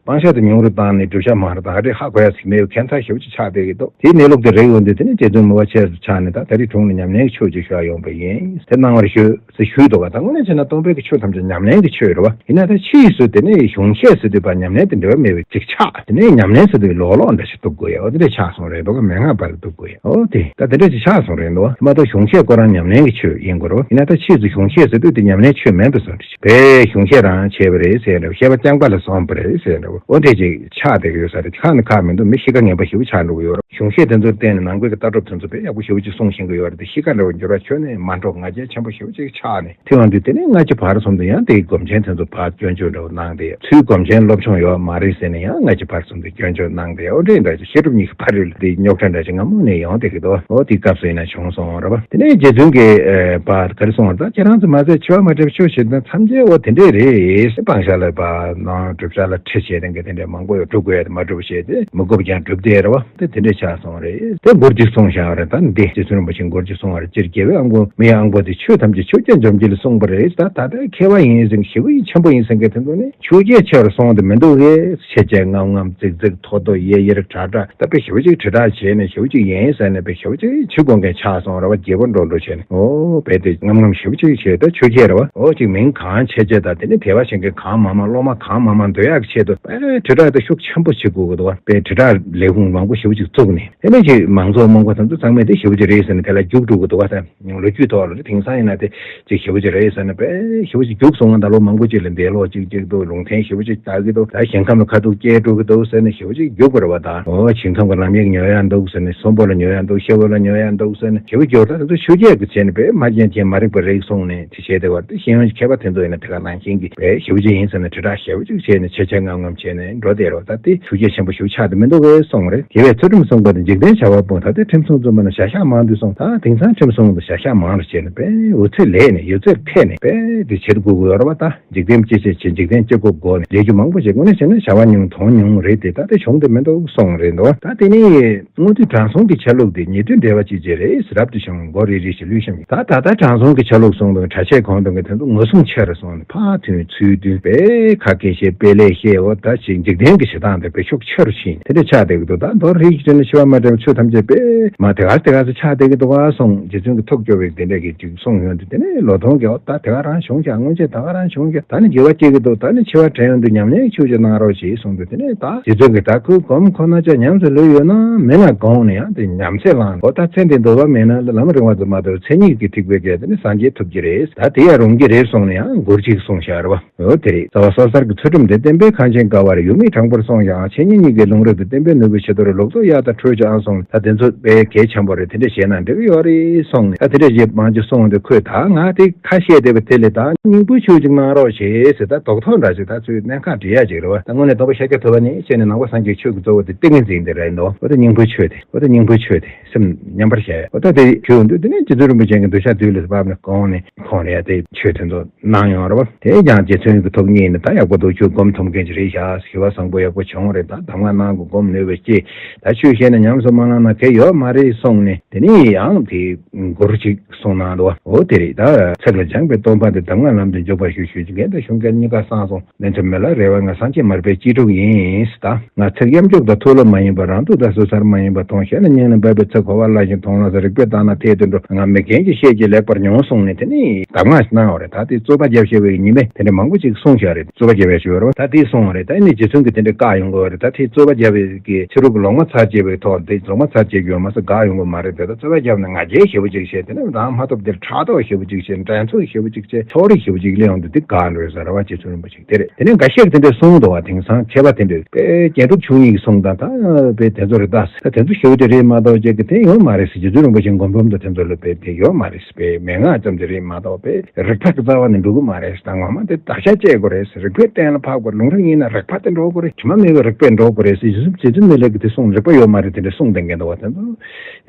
སྤང་བྱ་དེ་ཉུང་རུ་བཏང་ནས་བསྒྲུབ་བྱ་མང་རུ་བཏང་། ཨ་རེ་ཧ་གོ་ཡ་ཟིག་མེད་པའི་ཁྱད་མཚར་ཞེ་པོ་ཅིག་ཆགས་བསྡད་ཀྱི་འདུག་དེའི་གནས་ལུགས་དེ་རེག་ཡོང་དུས་དེ་ནས་རྗེ་བཙུན་མོས་པ་ཆེ་རུ་ཆགས་ནས་ད་ད་རེས་དྲུང་ནས་ཉམས་ལེན་གྱི་ཆོས་ཅིག་ཞུ་ཡ་ཡོང་པ་ཡིན། དེ་གནང་བར་ཞུ་ཟེར་ཞུས་འདུག་ག་ད་དངོས་གནས་བྱས་ན་སྟོང་པའི་གི་ཆོས་ཐམས་ཅད་ཉམས་ལེན་གྱི་ཆོས་རེད་བ། ཡིན་ན་ད་ཕྱིས་སུ་དེ་ནས་གཞུང་བཤད་ཟེར་དུས་པ་ཉམས་ལེན་དེ་འབྲེལ་བ་མེད་པའི་ཅིག་ཆགས། དེ་ནས་ཉམས་ལེན་ཟེར་དུས་ལོག་ལོག་འདྲ་ཞིག་གཏུག་དགོས་ཡ། འོ་དེ་འདྲ་ཆགས་སོང་རེད་འདུག་ག་མན་ངག་པ་ལ་གཏུག་དགོས་ཡ། འོ་དེ་ད་དེ་འདྲ་ཅིག་ཆགས་སོང་རེད་འདུག་ག་མ་གཏོགས་གཞུང་བཤད་ཁོ་རང་ཉམས་ལེན་གྱི་ཆོས་ཡིན་དགོས་རེད་བ། ཡིན་ན་ད་ཕྱིས་སུ་གཞུང་བཤད་ཟེར་དུས་དེ་ཉམས་ལེན་ཆོས་མིན་པ་བཟོ་འདྲ་ཞིག་དཔེ་གཞུང་བཤད་རང་བྱས་པ་རེད་ཟེར་འདྲ། བཤད་པ་རྐྱང་པ་ལ་སོང་པ་རེད་ཟེར་འདྲ། འོ་འདྲ་ཅིག་ཆགས་བསྡད་ཀྱི་ཡོད་ས་རེད། ཁག་ནི་ཁག་མི་འདུག་མི་གཤིས་ཀ་ངན་པ་ཞེ་པོ་ཆགས་འགྲོ་གི་ཡོད་རེད། གཞུང་བཤད་དེ་ཚོར་བརྟེན་ནས་ནང་པའི་གི་ལྟ་གྲུབ་དེ་ཚོ་དཔེ་ཡག་པོ་ཞེ་པོ་ཅིག་གསུང་ཤེས་ཀྱི་ཡོད་རེད་དེ། གཤིས་ཀ་འདྲ་བོ་འགྱུར་བ་ཁྱོན་ནས་མ་འགྲོ་ང་རྒྱལ་ཆེན་པོ་ཞེ་པོ་ཅིག་ཆགས་ནས། དེ་ཡང་དུས་དེ་ནས་སྔ་ཕྱི་བར་གསུམ་དུ་ཡང་དེའི་སྒོམ་ཆེན་དེ་ཚོ་ཕར་སྐྱོན་བརྗོད་འདྲ་བོ་གནང་སྟེ། ཚུལ་སྒོམ་ཆེན་སློབ་སྦྱོང་ཡོད་མ་རེད་ཟེར་ནས་ཡང་སྔ་ཕྱི་བར་གསུམ་དུ་སྐྱོན་བརྗོད་གནང་སྟེ། འོ་འདྲ་འདྲ་ཅིག་བཤད་སྒྲུབ་གཉིས་ཀྱི་བར་རིལ་དེ་རྙོག་དྲ་འདྲ་ཅིག་སྔ་མོ་ནས་ཡོང་བསྡད་ཀྱི་འདུག་འོ་དེའི་སྐབས་སུ་ཡིན་ན་བྱུང་སོང་རེད་པ། དེ་ནས་རྗེ་བཙུན་གྱིས་ཨ་པ་ག་རེ་གསུངས་པ་རེད། ད་ཁྱེད་རང་ཚོ་མ་ཟད་འཆི་བ་མ་བསྒྲིབས་ཆོས་བྱེད་དང་ཐམས་ཅད་འོ་དེ་འདྲས་རེད། སྤང་བྱ་ལ་བ་ནང་བསྒྲུབ་བྱ་ལ་ཁྲིད་བྱེད་མཁན་གྱི་དེ་འདྲས་མང་པོ་ཡོད། སྒྲུབ་དགོས་ཡ་དེ་མ་བསྒྲུབས་བྱས་ཏེ་མི་དགོས་པ་ཀྱང་བསྒྲུབས་བསྡད་རེད་པ། དེ་དེ་འདྲས་ཆགས་སོང་རེད། དེ་མགུར་གཅིག་གསུངས་བཞག་པ་རེད། ད་འདི་རྗེ་བཙུན་རིན་པོ་ཆེས་མགུར་གཅིག་གསུངས་པ་རེད། སྤྱིར་རྒྱལ་བའི་དབང་པོ་མི་ཡི་དབང་པོ་དེ། ཆོས་ཐམས་ཅད་ཆོས་ཅན་འཇོམས་བྱེད་ལ་གསུངས་པ་རེད། ད་ད་ལྟའི་མཁས་པ་ཡིན་ཟེར་མཁན་ཞེ་པོ་ཡིན་ཆེན་པོ་ཡིན་ཟེར་མཁན་དེ་ཚོ་ནི་ཆོས་བརྒྱད་ཆེ་བར་སོང་དེ་མི་འདུག་གས། ཆེ་ཆེ་རྔམ་རྔམ་ཙིག་ཙིག་མཐོ་མཐོ་ཡེ་ཡེར་དྲག་དྲག་ད་དཔེ་ཞེ་པོ་ཅིག་དྲིལ་བསྒྲགས་བྱས་ནས་ཞེ་པོ་ཅིག་ཡིན་ཟེར་ནས་དཔེ་ཞེ་པོ་ཅིག་ཕྱི་དགོས་མཁན་ཆགས་སོང་རེད་པ། རྒྱལ་པོ་འགྲོ་འགྲོ་བྱས་ནས། འོ་དཔེ་དེ་རྔམ་རྔམ་ཞེ་པོ་ཅིག་བྱས། ད་ཆོས་བརྒྱད་རེད་པ། འོ་ཅིག་མིང་གང་ཆེ་ཆེ་དང་དེ་ནི་དད་པ་བྱེད་མཁན་གང་མང་མང་སློབ་མ་གང་མང་མང་འདོད་ཡག་གི་ཆེད་དུ་དཔེ་དྲིལ་བསྒྲགས་དེ་ཤུགས་ཆེན་པོ་བྱེད་དགོས་ཀྱི་འདུག་པ། དཔེ་དྲིལ་བསྒྲགས་ལས་ཁུངས་མང་པོ་ཞེ་པོ་ཅིག་བཙུགས་ནས། དེ་ནས་ཅིག་མང་ཚོགས་རྨོངས་པ་དེ་ཚོ་ཚང་མས་དེ་ཞེ་པོ་ཅིག་རེད་ཟེར་ནས་དེ་ལ་རྒྱུགས་འགྲོ་གི་འདུག་པ། ད་ལོ་རྒྱུས་ཐོག་ལ་དེང་སང་ཡིན་ན་དེ་ཅིག་ཞེ་པོ་ཅིག་རེད་ཟེར་ནས་དཔེ་ཞེ་པོ་ཅིག་རྒྱུགས་སོང་ང་། ད་ལོ་མང་པོ་ཅིག་ལ་འདས་ལོག་ཅིག་ཅིག་འདུག་ལུང་བསྟན་ཞེ་པོ་ཅིག་བཏགས་ཀྱི་འདུག་ད་ཞིང་ཁམས་ལ་ཁ་ཐུག་སྐྱེལ་འགྲོ་གི་འདུག་ཟེར་ནས་ཞེ་པོ་ཅིག་རྒྱུགས་པ་རེད་པ། ད་འོ་ཞིང་ཁམས་ཀྱི་ལམ་ཡིག་ཉོ་ཡག་འདུག་ཟེར་ནས། གསོན་པོ་ལ་ཉོ་ཡག་འདུག་ཤི་བོ་ལ་ཉོ་ཡག་འདུག་ཟེར་ནས་ཞེ་པོ་རྒྱུགས། ད་དེ་ཚོ་ཆོས་བརྒྱད་ཀྱི་བྱས་ནས་དཔེ་མ་རྒྱན་ཅན་མ་རིག་པ་རིག་སོང་ནས་དེ་བྱས་དེ་བར་དེ་ཤེས་ཡོན་གྱི་མཁས་པ་དེ་ཚོ་ཡིན་ན་དེ་ག་ནང་བཞིན་གྱི་དཔེ་ཞེ་པོ་ཅིག་ཡིན་ཟེར་ནས་དྲིལ་བསྒྲགས་ཞེ་པོ་ཅིག་བྱས་ནས་ཆེ་ཆེ་རྔམ་རྔམ་བྱས་ནས་འགྲོ་བསྡད་རེད་པ། ད་དེ་ཆོས་བརྒྱད་ཆེན་པོ་ཞེ་པོ་ཆགས་དེ་མི་འདུག་གས་གསུངས་རེད། རྒྱལ་བས་ཚུལ་ཁྲིམས་བསྲུངས་པ་དང་། འཇིག་རྟེན་བྱ་བ་སྤོང་། ད་ལྟའི་ཁྲིམས་སྲུང་བཙུན་པ་རྣམས། བྱ་གཞག་མང་དུ་བསྲུང་། ད་དེང་སང་ཁྲིམས་སྲུང་དང་བྱ་གཞག་མང་རུ་བྱས་ནས་དཔེ་འོད་ཚད་ལས་ནས་ཡོད་ཚད་འཐེན་ནས་དཔེ་དེ་བྱེད་དགོས་ཀྱི་ཡོད་རེད་པ། ད་འཇིག་རྟེན་སྤྱི་བྱེ་བྱེད། འཇིག་རྟེན་སྤྱི་སྒོ་སྒོ་ནས་ལས་རྒྱུ་མང་པོ་ཞིག་དངོས་གནས་བྱས་ན་བྱ་བ་ཉུང་དོན་ཉུང་རེད་དེ། ད་དེ་བྱུང་དེ་མི་འདུག་གསུངས་རེད་འདུག་ད་དེ་ནི་དངོས་དུས་དྲང་སྲོང་གི་ཆ་ལུགས་དེ་ཉེ་དུས་འབྲེལ་བ་ཅི་བྱེད་རེད། རབ་ཏུ་བྱུང་མགོ་རིལ་རིལ་ཞིག་ལུས་ཤམ་ཡིན། ད་ད་ལྟ་དྲང་སྲོང་གི་ཆ་ལུགས་སོང་དུས་གྲྭ་ཆས་གོན་དུས་ཀྱི་དེ་ཚོ་ངོ་སྲུང་ཆེ་རུ་སོང་ནས་ཕར་ཐོན་ཚུར་ཐོན་དཔེ་ཁ་སྐད་བཤད་དཔེ་ལས་བཤད། འོ་ད་ཅིག་འཇིག་རྟེན་གྱི་བྱེད་སྟངས་དེ་དཔེ་ཤུགས་ཆེ་རུ་ཕྱིན་དེ་འདྲ་ཆགས་བསྡད་ཀྱི་འདུག་ད་མདོར་རིགས་བྱས་ན་འཆི་བ་མ་བསྒྲིབས་ཆོས་ཐམས་ཅད་དཔེ་མ་དེ་ག་དེ་ག་ཚོད་ཆགས་བསྡད་ཀྱི་འདུག་ག་གསུངས། རྗེ་བཙུན་གྱི་ཐུགས་སྐྱོ་བའི་དེ་འདྲ་གི་ཅིག་གསུངས་ཡོང་དུས་དེ་ནས་ལོ་ཐོང་གི་འོ་ད་དེ་ག་རང་བྱུང་ཤག་སྔོན་ཆད་ད་ག་རང་བྱུང་ཤག་ད་ནི་འགྱུར་བ་སྐྱེ་གི་འདུག་ད་ནི་འཆི་བ་དྲན་ཡོང་དུས་ཉམས་ལེན་ཆོས་ཅིག་གནང་རོགས་ཞེས་གསུངས་དུས་དེ་ནས་ད་རྗེ་བཙུན་གྱིས་ད་ཁོའི་སྒོམ་ཁོ་ན་ཅག་ཉམས་སུ་ལོས་ཡོད་ན་མེད་ན་དགོངས་ནས་ཡང་དེ་ཉམས་ཚད་བླངས་ནས་འོ་ད་ཚེ་འདི་འདོད་པ་མེད་ན་ལམ་རིང་བ་ཙམ་མ་གཏོགས་མཚན་ཉིད་ཀྱི་ཐེག་པའི་གལ་ཏེ་ནི་སངས་རྒྱས་ཐུབ་ཀྱི་རེད། ད་དེ་ཡང་རུང་གི་རེད་གསུངས་ནས་ཡང་མགུར་གཅིག་གསུངས་བཞག་རེད་བ། འོ་དེ་རེད། རྩ་བ་སོ་སོར་གྱི་ཚུལ་ཁྲིམས་དེ་བསྟན་པའི་ཁང་ཆེན་ཀ་བར་ཡོད་མེད་དྲང་པོར་སྲུང་ཞིང་། འཆད་ཉན་གཉིས་ཀའི་ལུང་རིགས་དེ་བསྟན་པའི་ནོར་བུའི་ཕྱི་དོར་ལུགས་ལྡོག་གཡའ་དང་འཕྲོད་ཀྱང་གསུངས། ད་དེ་ཚོ་དཔེ་གལ་ཆེན་པོ་རེད། དེ་འདྲ་བྱས་ན་འགྲིག་གི་ཡོད་རེད་གསུངས་ནས། ད་དེ་འདྲ་ཞེས་མང་ཆེ་གསུངས་ཏེ་ཁོས་ད་ང་དེ་ཁ་བཤད་བསྡད་པ་དེ་ལས་ད་སྙིང་པོའི་ཆོས་ཅིག་གནང་རོགས་བྱེད་ཟེར། ད་རྡོག་ཐོ་འདྲ་ཅིག་ད་ཚུར་གནད་འགག་འདྲི་ཡ་ཅིག་རེད་བ། ད་དངོས་གནས་སྟོན་པ་ཤཱཀྱ་ཐུབ་པ་ནས་བྱས་ནས་ནང་པ་སངས་རྒྱས་ཆོས་ཀྱི་གཙོ་བོ་དེ་ཏིང་ངེ་འཛིན་དེ་རེད་འདུག་འོ་ད་སྙིང་པོའི་ཆོས་དེ། འོ་ད་སྙིང་པོའི་ཆོས་དེ་སེམས་མཉམ་པར་བཞག་འོ་ད་དེ་ཞུ་འདུག་དེ་ནས་རྗེ་བཙུན་རིན་པོ་ཆེ་གི་གདུལ་བྱ་དུས་ལ་བབས་ནས་གོང་ནས་ཁོང་ལ་ཡ་དེ་ཆོས་དེ་ཚོ་གནང་ཡོང་རེད་བ། དེ་ཀྱང་རྗེ་བཙུན་གྱི་ཐུགས་མཉེས་ནས་ད་ཡག་པོ་འདུག་ཁྱོད་སྒོམ་ཐུབ་མཁན་ཅིག་རེད་ཤག་ཞི་བ་བཟང་པོ་ཡག་པོ་བྱུང་རེད། ད་གདམས་ངག་གནང་དགོས། སྒོམ་ནུས་པ་སྐྱེས། ད་ཆོས་བཤད་ན་ཉམས་སུ་མ་བླངས་ན་གལ་ཡོད་མ་རེད་གསུངས་ནས་དེ་ནས་ཡང་དེ་མགུར་ཅིག་གསུངས་གནང་འདུག་འོ་དེ་རེད། ད་ཚིག་ལ་སྦྱངས་པའི་སྟོན་པ་དེ། གདམས་ངག་ལམ་དུ་འཇུག་པར་ཞུ། ཞུ་རྒྱུ་འགལ་དང་ཤོང་འགལ་གཉིས་ཀ་སངས་སོང་། ལན་ཚུལ་མི་ལ་རེ་བ་ང་སངས་རྒྱས་མར་པའི་གཅེས་ཕྲུག་ཡིན། ད་ང་ཚིག་གཡམ་རྒྱུག་དང་ཐུགས་ལ་མ་ཡིན་པ། རང་སྡུག་དང་སོ་སར་མ་ཡིན་པ་མཐོང་། ཞེ་ལ་སྙིང་ལ་འབབ་པའི་ཚིག་གོ་བ་སླ་ཞིང་མཐོང་ལམ་སོགས། རིགས་པས་བརྟགས་ན་ཐད་དུ་འགྲོ། ང་མི་རྒན་གྱི་བཤད་ཀྱིས་ལེགས་པར་མྱོང་གསུངས་ནས་དེ་ནས་གདམས་ངག་གནང་བ་རེད། ད་དེ་རྩོད་པ་རྒྱབ་ཤེས་པའི་ཉི་མས་དེ་འདྲ་མང་པོ་ཅིག་གསུངས་བཞག་རེད། རྩོད་པ་རྒྱབ་ཡ་ཞིག་ཡོད་རེད་བ། ད་དེ་གསུངས་བ་རེད། ད་ཨ་ནི་རྗེ་བཙུན་གྱིས་དེ་འདྲ་བཀག་ཡོང་དགོས་བ་རེད། ད་དེ་རྩོད་པ་རྒྱབ་པའི་གི་ཕྱི་རོལ་གྱི་ལོག་སྨྲ་ཚར་བཅད་པའི་ཐོག་དེ་ལོག་སྨྲ་ཚར་བཅད་ཀྱི་ཡོད་མ་ཟད་དགག་ཡོང་གི་མ་རེད་དེ། ད་རྩོད་པ་རྒྱབ་ནས་ང་རྒྱལ་ཞེ་པོ་ཅིག་བྱས། དེ་ནས་རང་མ་ཐོབ་དེར་ཕྲག་དོག་ཞེ་པོ་ཅིག་བྱས། འགྲན་ཚོགས་ཞེ་པོ་ཅིག་བྱས། ཕྱོགས་རིས་ཞེ་པོ་ཅིག་སླེབས་ཡོང་དུས་དེ་དགག་འགྲོ་ས་རེད་བ། རྗེ་བཙུན་རིན་པོ་ཆེ་དེ་རེད། དེ་ནས་འགའ་ཤས་དེ་འདྲ་གསུངས་འདུག་བ། དེང་སང་མཁས་པ་དེ་འདྲས་དཔེ་རྒྱན་དྲུག་མཆོག་གཉིས་ཀྱིས་གསུངས་དང་ད་དཔེ་དེ་ཚོ་རེད། ད་ད་དེ་ཚོ་ཞེ་པོ་ཅིག་རེད་མ་གཏོགས་ཅིག་གི་དེ་ཡོད་མ་རེད་ཟེར། རྗེ་བཙུན་རིན་པོ་ཆེའི་མགུར་འབུམ་དང་དེ་ཚོ་ལ་དཔེ་དེ་ཡོད་མ་རེད་ཟེར། དཔེ་མན་ངག་ཙམ་ཅིག་རེད་མ་གཏོགས་དཔེ་རིགས་པ་གི་རྩ་བ་ནས་འགྲོ་གི་མ་རེད་ཟེར། ད་ངོ་མ་དེ་བདག་ཅག་བཅད་དགོས་རེད་ཟེར། རིགས་པས་གཏན་ལ་ཕབ་དགོས། ལུང་རིགས་ཡིན་ན་རིགས་པ་དེ་འགྲོ་དགོས་རེད། དྲི་མ་མེད་པའི་རིགས་པས་འགྲོ་དགོས་རེད་ཟེར། རྗེ་བཙུན་མི་ལ་གིས་དེ་གསུངས། རིགས་པ་ཡོད་མ་རེད། དེ་འདྲ་གསུངས་བསྡད་མཁན་འདུག་བ། དེ་ཚོ་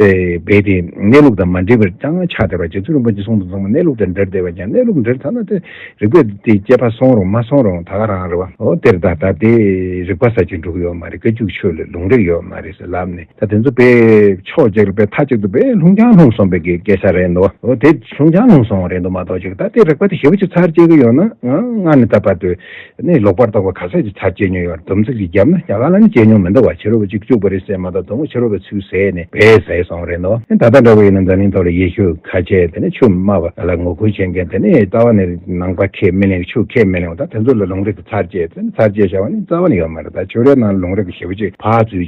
ཨེ་བས་དེ་གནས་ལུགས་དང་མ་འདྲེས་པར་ཅང་ཆགས་བསྡད་པ། རྗེ་བཙུན་རིན་པོ་ཆེས་གསུངས་དང་མཚུངས་པ་གནས་ལུགས་དང་འབྲེལ་བསྡད་པ་ཀྱང་། གནས་ལུགས་འབྲེལ་ཚར་ན་དེ་རིགས་པས་དེ་དཔྱད་པ་སོང་རུང་མ་སོང་རུང་ད་ག་རང་རེད་བ། འོ་དེར་ད་ད་དེ་རིགས་པ་ཟེར་གྱི་འགྲོ་གི་ཡོད་མ་རེད། སྐད་ཅིག་ཆོས་ལ་ལུང་རིགས་ཡོད་མ་རེད་ཟེར་ལབ་ནས། ད་དེ་ཚོ་དཔེ་ཕྱོགས་གཅིག་ལ་དཔེ་མཐའ་གཅིག་ཏུ་དཔེ་ལྷུང་རྐྱང་ལྷུང་སོང་བའི་གི་སྐད་ཆ་རེད་འདུག་འོ་དེ་ལྷུང་རྐྱང་ལྷུང་སོང་བ་རེད་འདུག་མ་གཏོགས་ཅིག་ད་དེ་རིགས་པ་དེ་ཞེ་པོ་ཅིག་ཚར་བཅད་གི་ཡོད་ན་ང་ནི་ད་བར་དུ་ནི་ལོག་པར་རྟོག་པ་ག་ཚོད་ཅིག་ཚར་བཅད་མྱོང་ཡོད་རེད། སྡོམ་ཚིག་ཅིག་བརྒྱབ་ན་རྒྱ་གར་ལ་ནི་བཅད་མྱོང་མི་འདུག་བ། ཕྱི་རོལ་པ་གཅིག་བཅུག་པ་རེད་ཟེར་མ་གཏོགས་དོན་དངོས་ཕྱི་རོལ་པའི་ཚུལ་ཟེར་ནས་བས་ཟེར་སོང་རེད་འདུག་ད་ལྟ་འདྲ་བོ་ཡིན་ན་འཛམ་གླིང་ཐོག་ལ་ཡེ་ཤུ་ཁ་ཆེ་དེ་ནི་ཆོས་སྨྲ་བ་ལ་ངོ་རྒོལ་བྱེད་མཁན་དེ་ནི་རྩ་བ་ནས་ནང་པ་ཁས་མི་ལེན། ཆོས་ཁས་མི་ལེན་པ། ད་དེ་ཚོ་ལ་ལུང་རིགས་ཀྱི་ཚར་བཅད་དེ་ནི་ཚར་བཅད་བྱ་བ་ནི་རྩ་བ་ནས་ཡོད་མ་རེད། ད་ཆོས་རའི་ནང་ལ་ལུང་རིགས་ཀྱི་ཞེ་པོ་ཅིག་ཕར་ཚུར་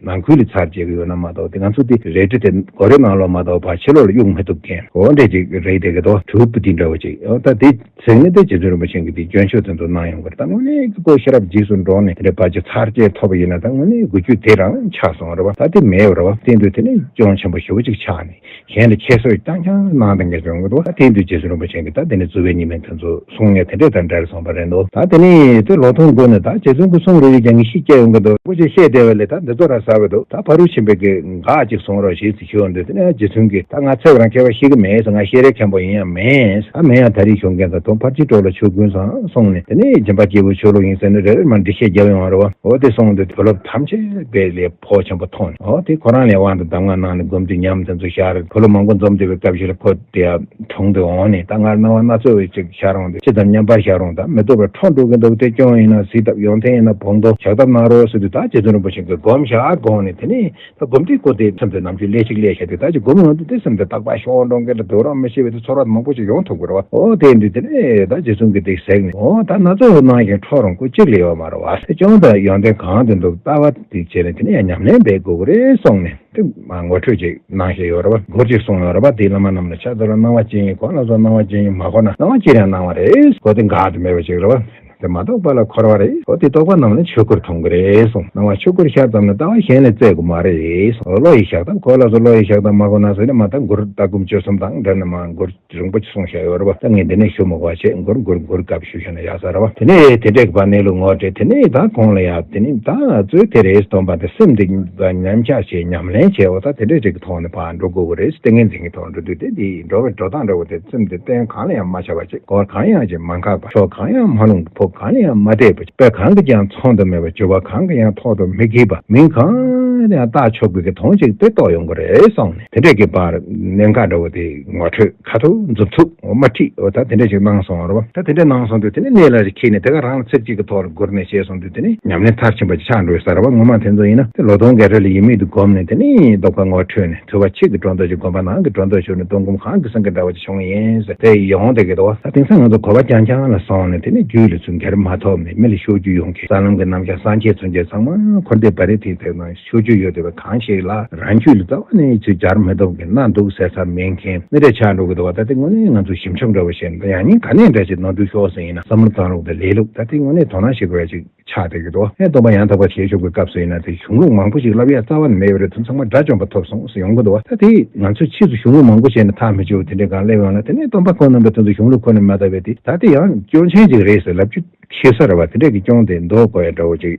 ནང་ཁུལ་ལ་ཚར་བཅད་ཀྱི་ཡོད་ན་མ་གཏོགས། དེ་ང་ཚོ་དེ་རལ་གྲི་དེ་སྒོ་རའི་ནང་ལོགས་མ་གཏོགས་ཕར་ཕྱི་ལོགས་ལ་གཡུག་མི་ཐུབ་མཁན་འོ་འདྲ་ཅིག་རེད་བསྡད་ཀྱི་འདུག་གྲུབ་པ་དེ་འདྲ་བོ་ཅིག་འོ་ད་དེ་ཟེར་ནས་དེ་རྗེ་བཙུན་རིན་པོ་ཆེ་གིས་དེ་སྐྱོན་ཤོས་དེ་ཚོ་གནང་ཡོང་གི་རེད། ད་དངོས་གནས་ཀྱི་ཁོ་ཤེས་རབ་རྗེས་སུ་འགྲོ་ནས་དེ་འདྲ་ཕར་ཅིག་ཚར་བཅད་ ཐོབ་པ་ཡིན་ན་ད་དངོས་གནས་འགུལ་སྐྱོད་དེ་རང་ཆགས་སོང་རེད་བ། ད་དེ་མེད་རེད་བ། དེ་འདུག་དེ་ནི་སྐྱོན་ཆེན་པོ་ཞེ་པོ་ཅིག་ཆགས་ནས། གཞན་ལ་ཁྱད་གསོད་རྐྱང་རྐྱང་གནང་བསྡད་མཁན་བྱུང་གི་འདུག་ད་དེ་དུས་རྗེ་བཙུན་རིན་པོ་ཆེ་གིས་ད་དེ་ནས་རྫུ་བའི་ཉི་མ་དེ་ཚོ་གསུང་ནས་དེ་འདྲས་དང་འབྲེལ་སོང་བ་རེད་འདུག་ད་དེ་ནས་དེ་ལོ་ཐོང་སྒོ་ནས་ད་རྗེ་བཙུན་སྐུ་གསུང་རུ་ཡི་རྒྱང་གི་ཤི་སྐྱེ་ཡོང་གི་འདུག་པོ་ཆེ་བཤད་བསྡད་པ་ལས་ད་འདི་ཚོ་ར་ཟ་བ་འདུག་ད་ཕ་རུ་ཕྱིན་པའི་གི་འགག་ཅིག་སོང་རོགས་ཞེས་ཟེར་ཞུས་འདུག་དེ་ནས་རྗེ་བཙུན་གྱིས་ད་ང་ཚེ་བ་རང་མཁས་པ་ཤི་གི་མེད་ཟེར། ང་ཤེས་རིག་མཁན་པོ་ཡིན་ཡང་མིན་ཟེར། ད་མིན་ཡང་ད་རེས་ཤོང་མཁན་ཚོ་དོན་ཕར་ཕྱིན་གྲོགས་ལ་ཆོས་ཀུན་བཟང་གསུངས་ནས་དེ་ནས་སྦྱིན་པ་སྐྱེས་བུ་ཆོས་ལུགས་ཡིན་ཟེར་ནས་རེ་རེ་མར་འགྲེལ་བཤད་རྒྱབ་ཡོང་བ་རེད་བ། འོ་དེ་སོང་དུས་བུ་སློབ་ཐམས་ཅད་པའི་ལས་ཕོག་ཆེན་པོ་མཐོང་ནས། འོ་དེ་ཁོ་རང་ལས་དབང་དུ་གདམས་ངག་གནང་ནས་སྒོམ་དུས་ཉམས་དེ་ཚོ་ཤར། བུ་སློབ་མང་པོ་འཛོམས་བསྡད་པའི་སྐབས་ཤིག་ལ་ཁོ་དེ་ཡང་གྲོངས་ཏེ་འོང་ནས། ད་སྔར་སྣང་བ་སྣ་ཚོགས་པའི་ཅིག་ཤར་འོང་དུས་ཅི་ཙམ་མཉམ་པར་ཤར་འོང་། ད་མི་ལྡོག་པའི་འཕྲོ་འགྲོ་གི་འདུག་དེ་སྐྱོན་ཡིན་ན་གཟིགས་སྟབས། ཡོན་ཏན་ཡིན་ན་བོང་དོ་བཞག་སྟབས་གནང་རོགས་ཟེར་དུས་ད་རྗེ་བཙུན་རིན་པོ་ཆེ་གིས་སྒོམ་བཞག་དགོངས་ནས། དེ་ནས་ད་སྒོམ་དུས་ཁོ་དེ་སེམས་དེ་ནམ་རྒྱུན་ལས་ཤིག་ལས་ཤིག་དེ་ད་ཅི་སྒོམ་ཡོང་དུས་དེ་སེམས་དེ་རྟག་པར་ཤོར་འགྲོ་མཁན་དང་སྡུག་རུས་མི་ཤེས་པའི་དེ་ཚོར་བ་མང་པོ་ཞིག་ཡོང་ཐུབ་ཀྱི་རེད་བ། འོ་དེ་ཡིན་དུས་དེ་ནས་ད་རྗེ་བཙུན་གྱིས་དེ་གཟིགས་ནས། འོ་ད་སྣ་ཚོགས་གནང་ཞིང་འཕྲོ་རུང་ཁོ་གཅིག་ལས་ཡོད་མ་རེད་བ། དེ་སྐྱོན་དང་ཡོན་ཏན་གང་དེ་འདུག་ལྟ་བ་དེ་བྱས་ནས་དེ་ནས་ཡང་ཉམས་ལེན་འབད་དགོས་ཀྱི་རེད་གསུངས་ནས། དེ་མ་ངོ་སྤྲོད་ཅིག་གནང་བཞིན་ཡོད་རེད་བ། མགུར་ཅིག་གསུངས་ཡོད་རེད་བ། དེའི་བླ་མ་རྣམས་ལ་ཕྱག་འཚལ་ལོ། སྣང་བ་ཅན་ཡིན་གོ་ལ་སོགས། སྣང་བ་ཅན་ཡིན་མ་གོ་ན། སྣང་བ་ཅི་རང་སྣང་བ་རེད། གོ་དེ་འགག་ཏུ་མེད་པ་ཅིག་རེད་བ། དེ་མ་རྟོགས་པ་ལ་འཁོར་བ་རེད། འོ་དེ་རྟོགས་པ་རྣམས་ལ་ཆོས་སྐུར་མཐོང་གི་རེད་གསུངས། སྣང་བ་ཆོས་སྐུར་ཤར་ཙམ་ལ་ལྟ་བ་གཞན་ལ་བཙལ་དགོས་མ་རེད་གསུངས། བློ་ཡི་བཞག་སྟངས་གོ་ལ་སོགས། བློ་ཡི་བཞག་སྟངས་མ་གོ་ན་ཟེར་ནས་མ་ད་མགུར་ལྟ་སྒོམ་སྤྱོད་གསུམ་དང་འབྲེལ་ནས་མ་མགུར་རིང་པོ་ཅིག་གསུངས་བཞག་ཡོད་རེད་བ། ད་ངས་འདི་ནས་ཞུ་མི་དགོས་པ་བྱས། མགུར་མགུར་མགུར་སྐབས་ཞུ་བཞག་ན་ཡག་ས་རེད་བ། དེ་ནས་དེ་འདྲས་ཀྱི་བར་གནས་ལུགས་ངོ་སྤྲད། དེ་ནས་ད་གོང་ལ་ཡང་དེ་ནས་ད་རྩོད་དེ་རེད། སྟོན་པ་དེ་སེམས་དེ་ཉམས་ཆག་བྱས་ཉམས་ལེན་བྱས། འོ་ད་དེ་འདྲས་ཅིག་གི་ཐོག་ནས་ཕར་འགྲོ་དགོས་ཀྱི་རེད། ཏིང་ངེ་འཛིན་གྱི་ཐོག་འགྲོ་དུས་དེ་འདི་འགྲོ་བའི་འགྲོ་སྟངས་འདྲ་བོ་དེ་སེམས་དེ་གཏན་གང་ལ་ཡང་མ་ཆགས་པ་བྱས། སྐོར་གང་ཡང་བྱས་མ་འགགས་པ། ཕྱོགས་གང་ཡང་མ་ལྷུང་། ཕུགས་གང་ལ་ཡང་མ་བལྟས་པ། དཔེ་གང་གིས་ཀྱང་མཚུངས་དུ་མེད་པ། སྦྱོར་བ་གང་གིས་ཡང་ཐོག་ཏུ་མི་འགྱེལ་བ། མིང་གང་ལ་ཡང་བཏགས་ཆོག་པའི་གི་དོན་ཅིག་དེ་རྟོགས་ཡོང་གི་རེད་གསུངས་ནས། དེ་འདྲས་ཀྱི་བར་གནད་འགག་འདྲ་བོ་དེ་ངོ་འཕྲོད་ཁ་ཐུག་མཛུབ་ཚུགས་འོ་མ་ཁྲིད། འོ་ད་དེ་འདྲས་ཅིག་གནང་སོང་བ་རེད་བ། ད་དེ་འདྲས་གནང་སོང་དུས་དེ་ནས་གནད་ལ་རེ་ཁྱེར་ནས་དེ་ག་རང་ལ་ཚིག་གཅིག་གི་ཐོག་ལ་མགུར་ནས་བཤད་སོང་དུས་དེ་ནས་ཉམས་ལེན་མཐར་ཕྱིན་པ་ཅིག་ཆགས་འགྲོ་ས་རེད་བ། ངོ་མ་དེ་ཚོ་ཡིན་ན་དེ་ལོ་ཐོང་གི་རི་ལ་ཡིད་མེད་དུ་བསྒོམས་ནས་དེ་ནས་རྟོགས་པ་ངོ་འཕྲོད་ནས། ཐུབ་པ་ཆོས་ཀྱི་སྒྲོ་འདོགས་ཀྱི་དགོན་པ་ནང་གི་སྒྲོ་འདོགས་ཞུགས་ནས་སྟོན་སྒོམ་གང་གི་སེང་གེ་འདྲ་བ་ཅིག་བྱུང་བ་ཡིན་ཟེར་དེ་ཡོང་བསྡད་ཀྱི་འདུག་བ། ད་དེང་སང་ང་ཚོ་གོ་བ་རྐྱང་རྐྱང་ལ་སོང་ནས་དེ་ནས་རྒྱུད་ལ་ཚུར་འགྱུར་མ་ཐོབ་ནས་མི་ལ་ཤོར་རྒྱུ་ཡོང་གི། ས་ལམ་གྱི་རྣམ་གཞག་སངས་རྒྱས་མཚོན་བྱེད་ཚང་མ་འཁོར་འདས་བར་རི་དེའི་ཐད་ནས་ཤོར་རྒྱུ་ཡོད་བསྡད་པ་གང་ཞིག་ལ་རང་རྒྱུད་ལ་རྩ་བ་ནས་ཚུར་སྦྱར་མི་ཐུབ་མཁན་ན་འདུག་ཟེར་ས་མེད་མཁན་འདི་འདྲ་ཆགས་འགྲོ་གི་འདུག་བ། ད་དེ་དངོས་གནས་ང་ཚོ་ཞིབ་འཇུག་འདྲ་བོ་བྱས་ནས་ད་ཡང་སྙིང་ག་ནས་འདྲ་ཞིག་ནོར་འཁྲུལ་ཤོར་ཟིན་ཡིན་ན་བསམ་བློ་བཏང་རོགས་དང་ལས་ལུགས་ད་དེ་དངོས་གནས་དོ་སྣང་བྱེད་དགོས་ཡ་ཅིག་ཆགས་བསྡད་ཀྱི་འདུག་ཨེ་སྟོན་པ་ཡང་དག་པར་བྱེད་ཆོག་པའི་སྐབས་སུ་ཡིན་ན་དེ་གཞུང་ལུགས་མང་པོ་ཞིག་བསླབ་ཡ་རྩ་བ་ནས་མེད་པ་རེད། དེ་ཚང་མ་དགྲ་བཅོམ་པ་ཐོབ་སོང་ཟེར་ཡོང་གི་འདུག་བ། ད་དེ་ང་ཚོས་ཕྱིས་སུ་གཞུང་ལུགས་མང་པོ་བྱས་ནས་ཐག་མི་ཆོད་དེ་འདྲའི་སྒང་སླེབས་ཡོང་ན་དེ་ནས་སྟོན་པ་ཁོང་རྣམ་པས་དེ་ཚོ་གཞུང་ལུགས་ཁོ་ནས་མ་བལྟས་པས་དེ་ད་དེ་ཡང་སྐྱོན་ཅན་ཅིག་རེད་ཟེར་ལབ་རྒྱུ་ཤེས་ས་རེད་བ། དེ་འདྲས་ཀྱི་སྐྱོན་དེ་འདོགས་དགོས་ཡ་འདྲ་བོ་ཅིག་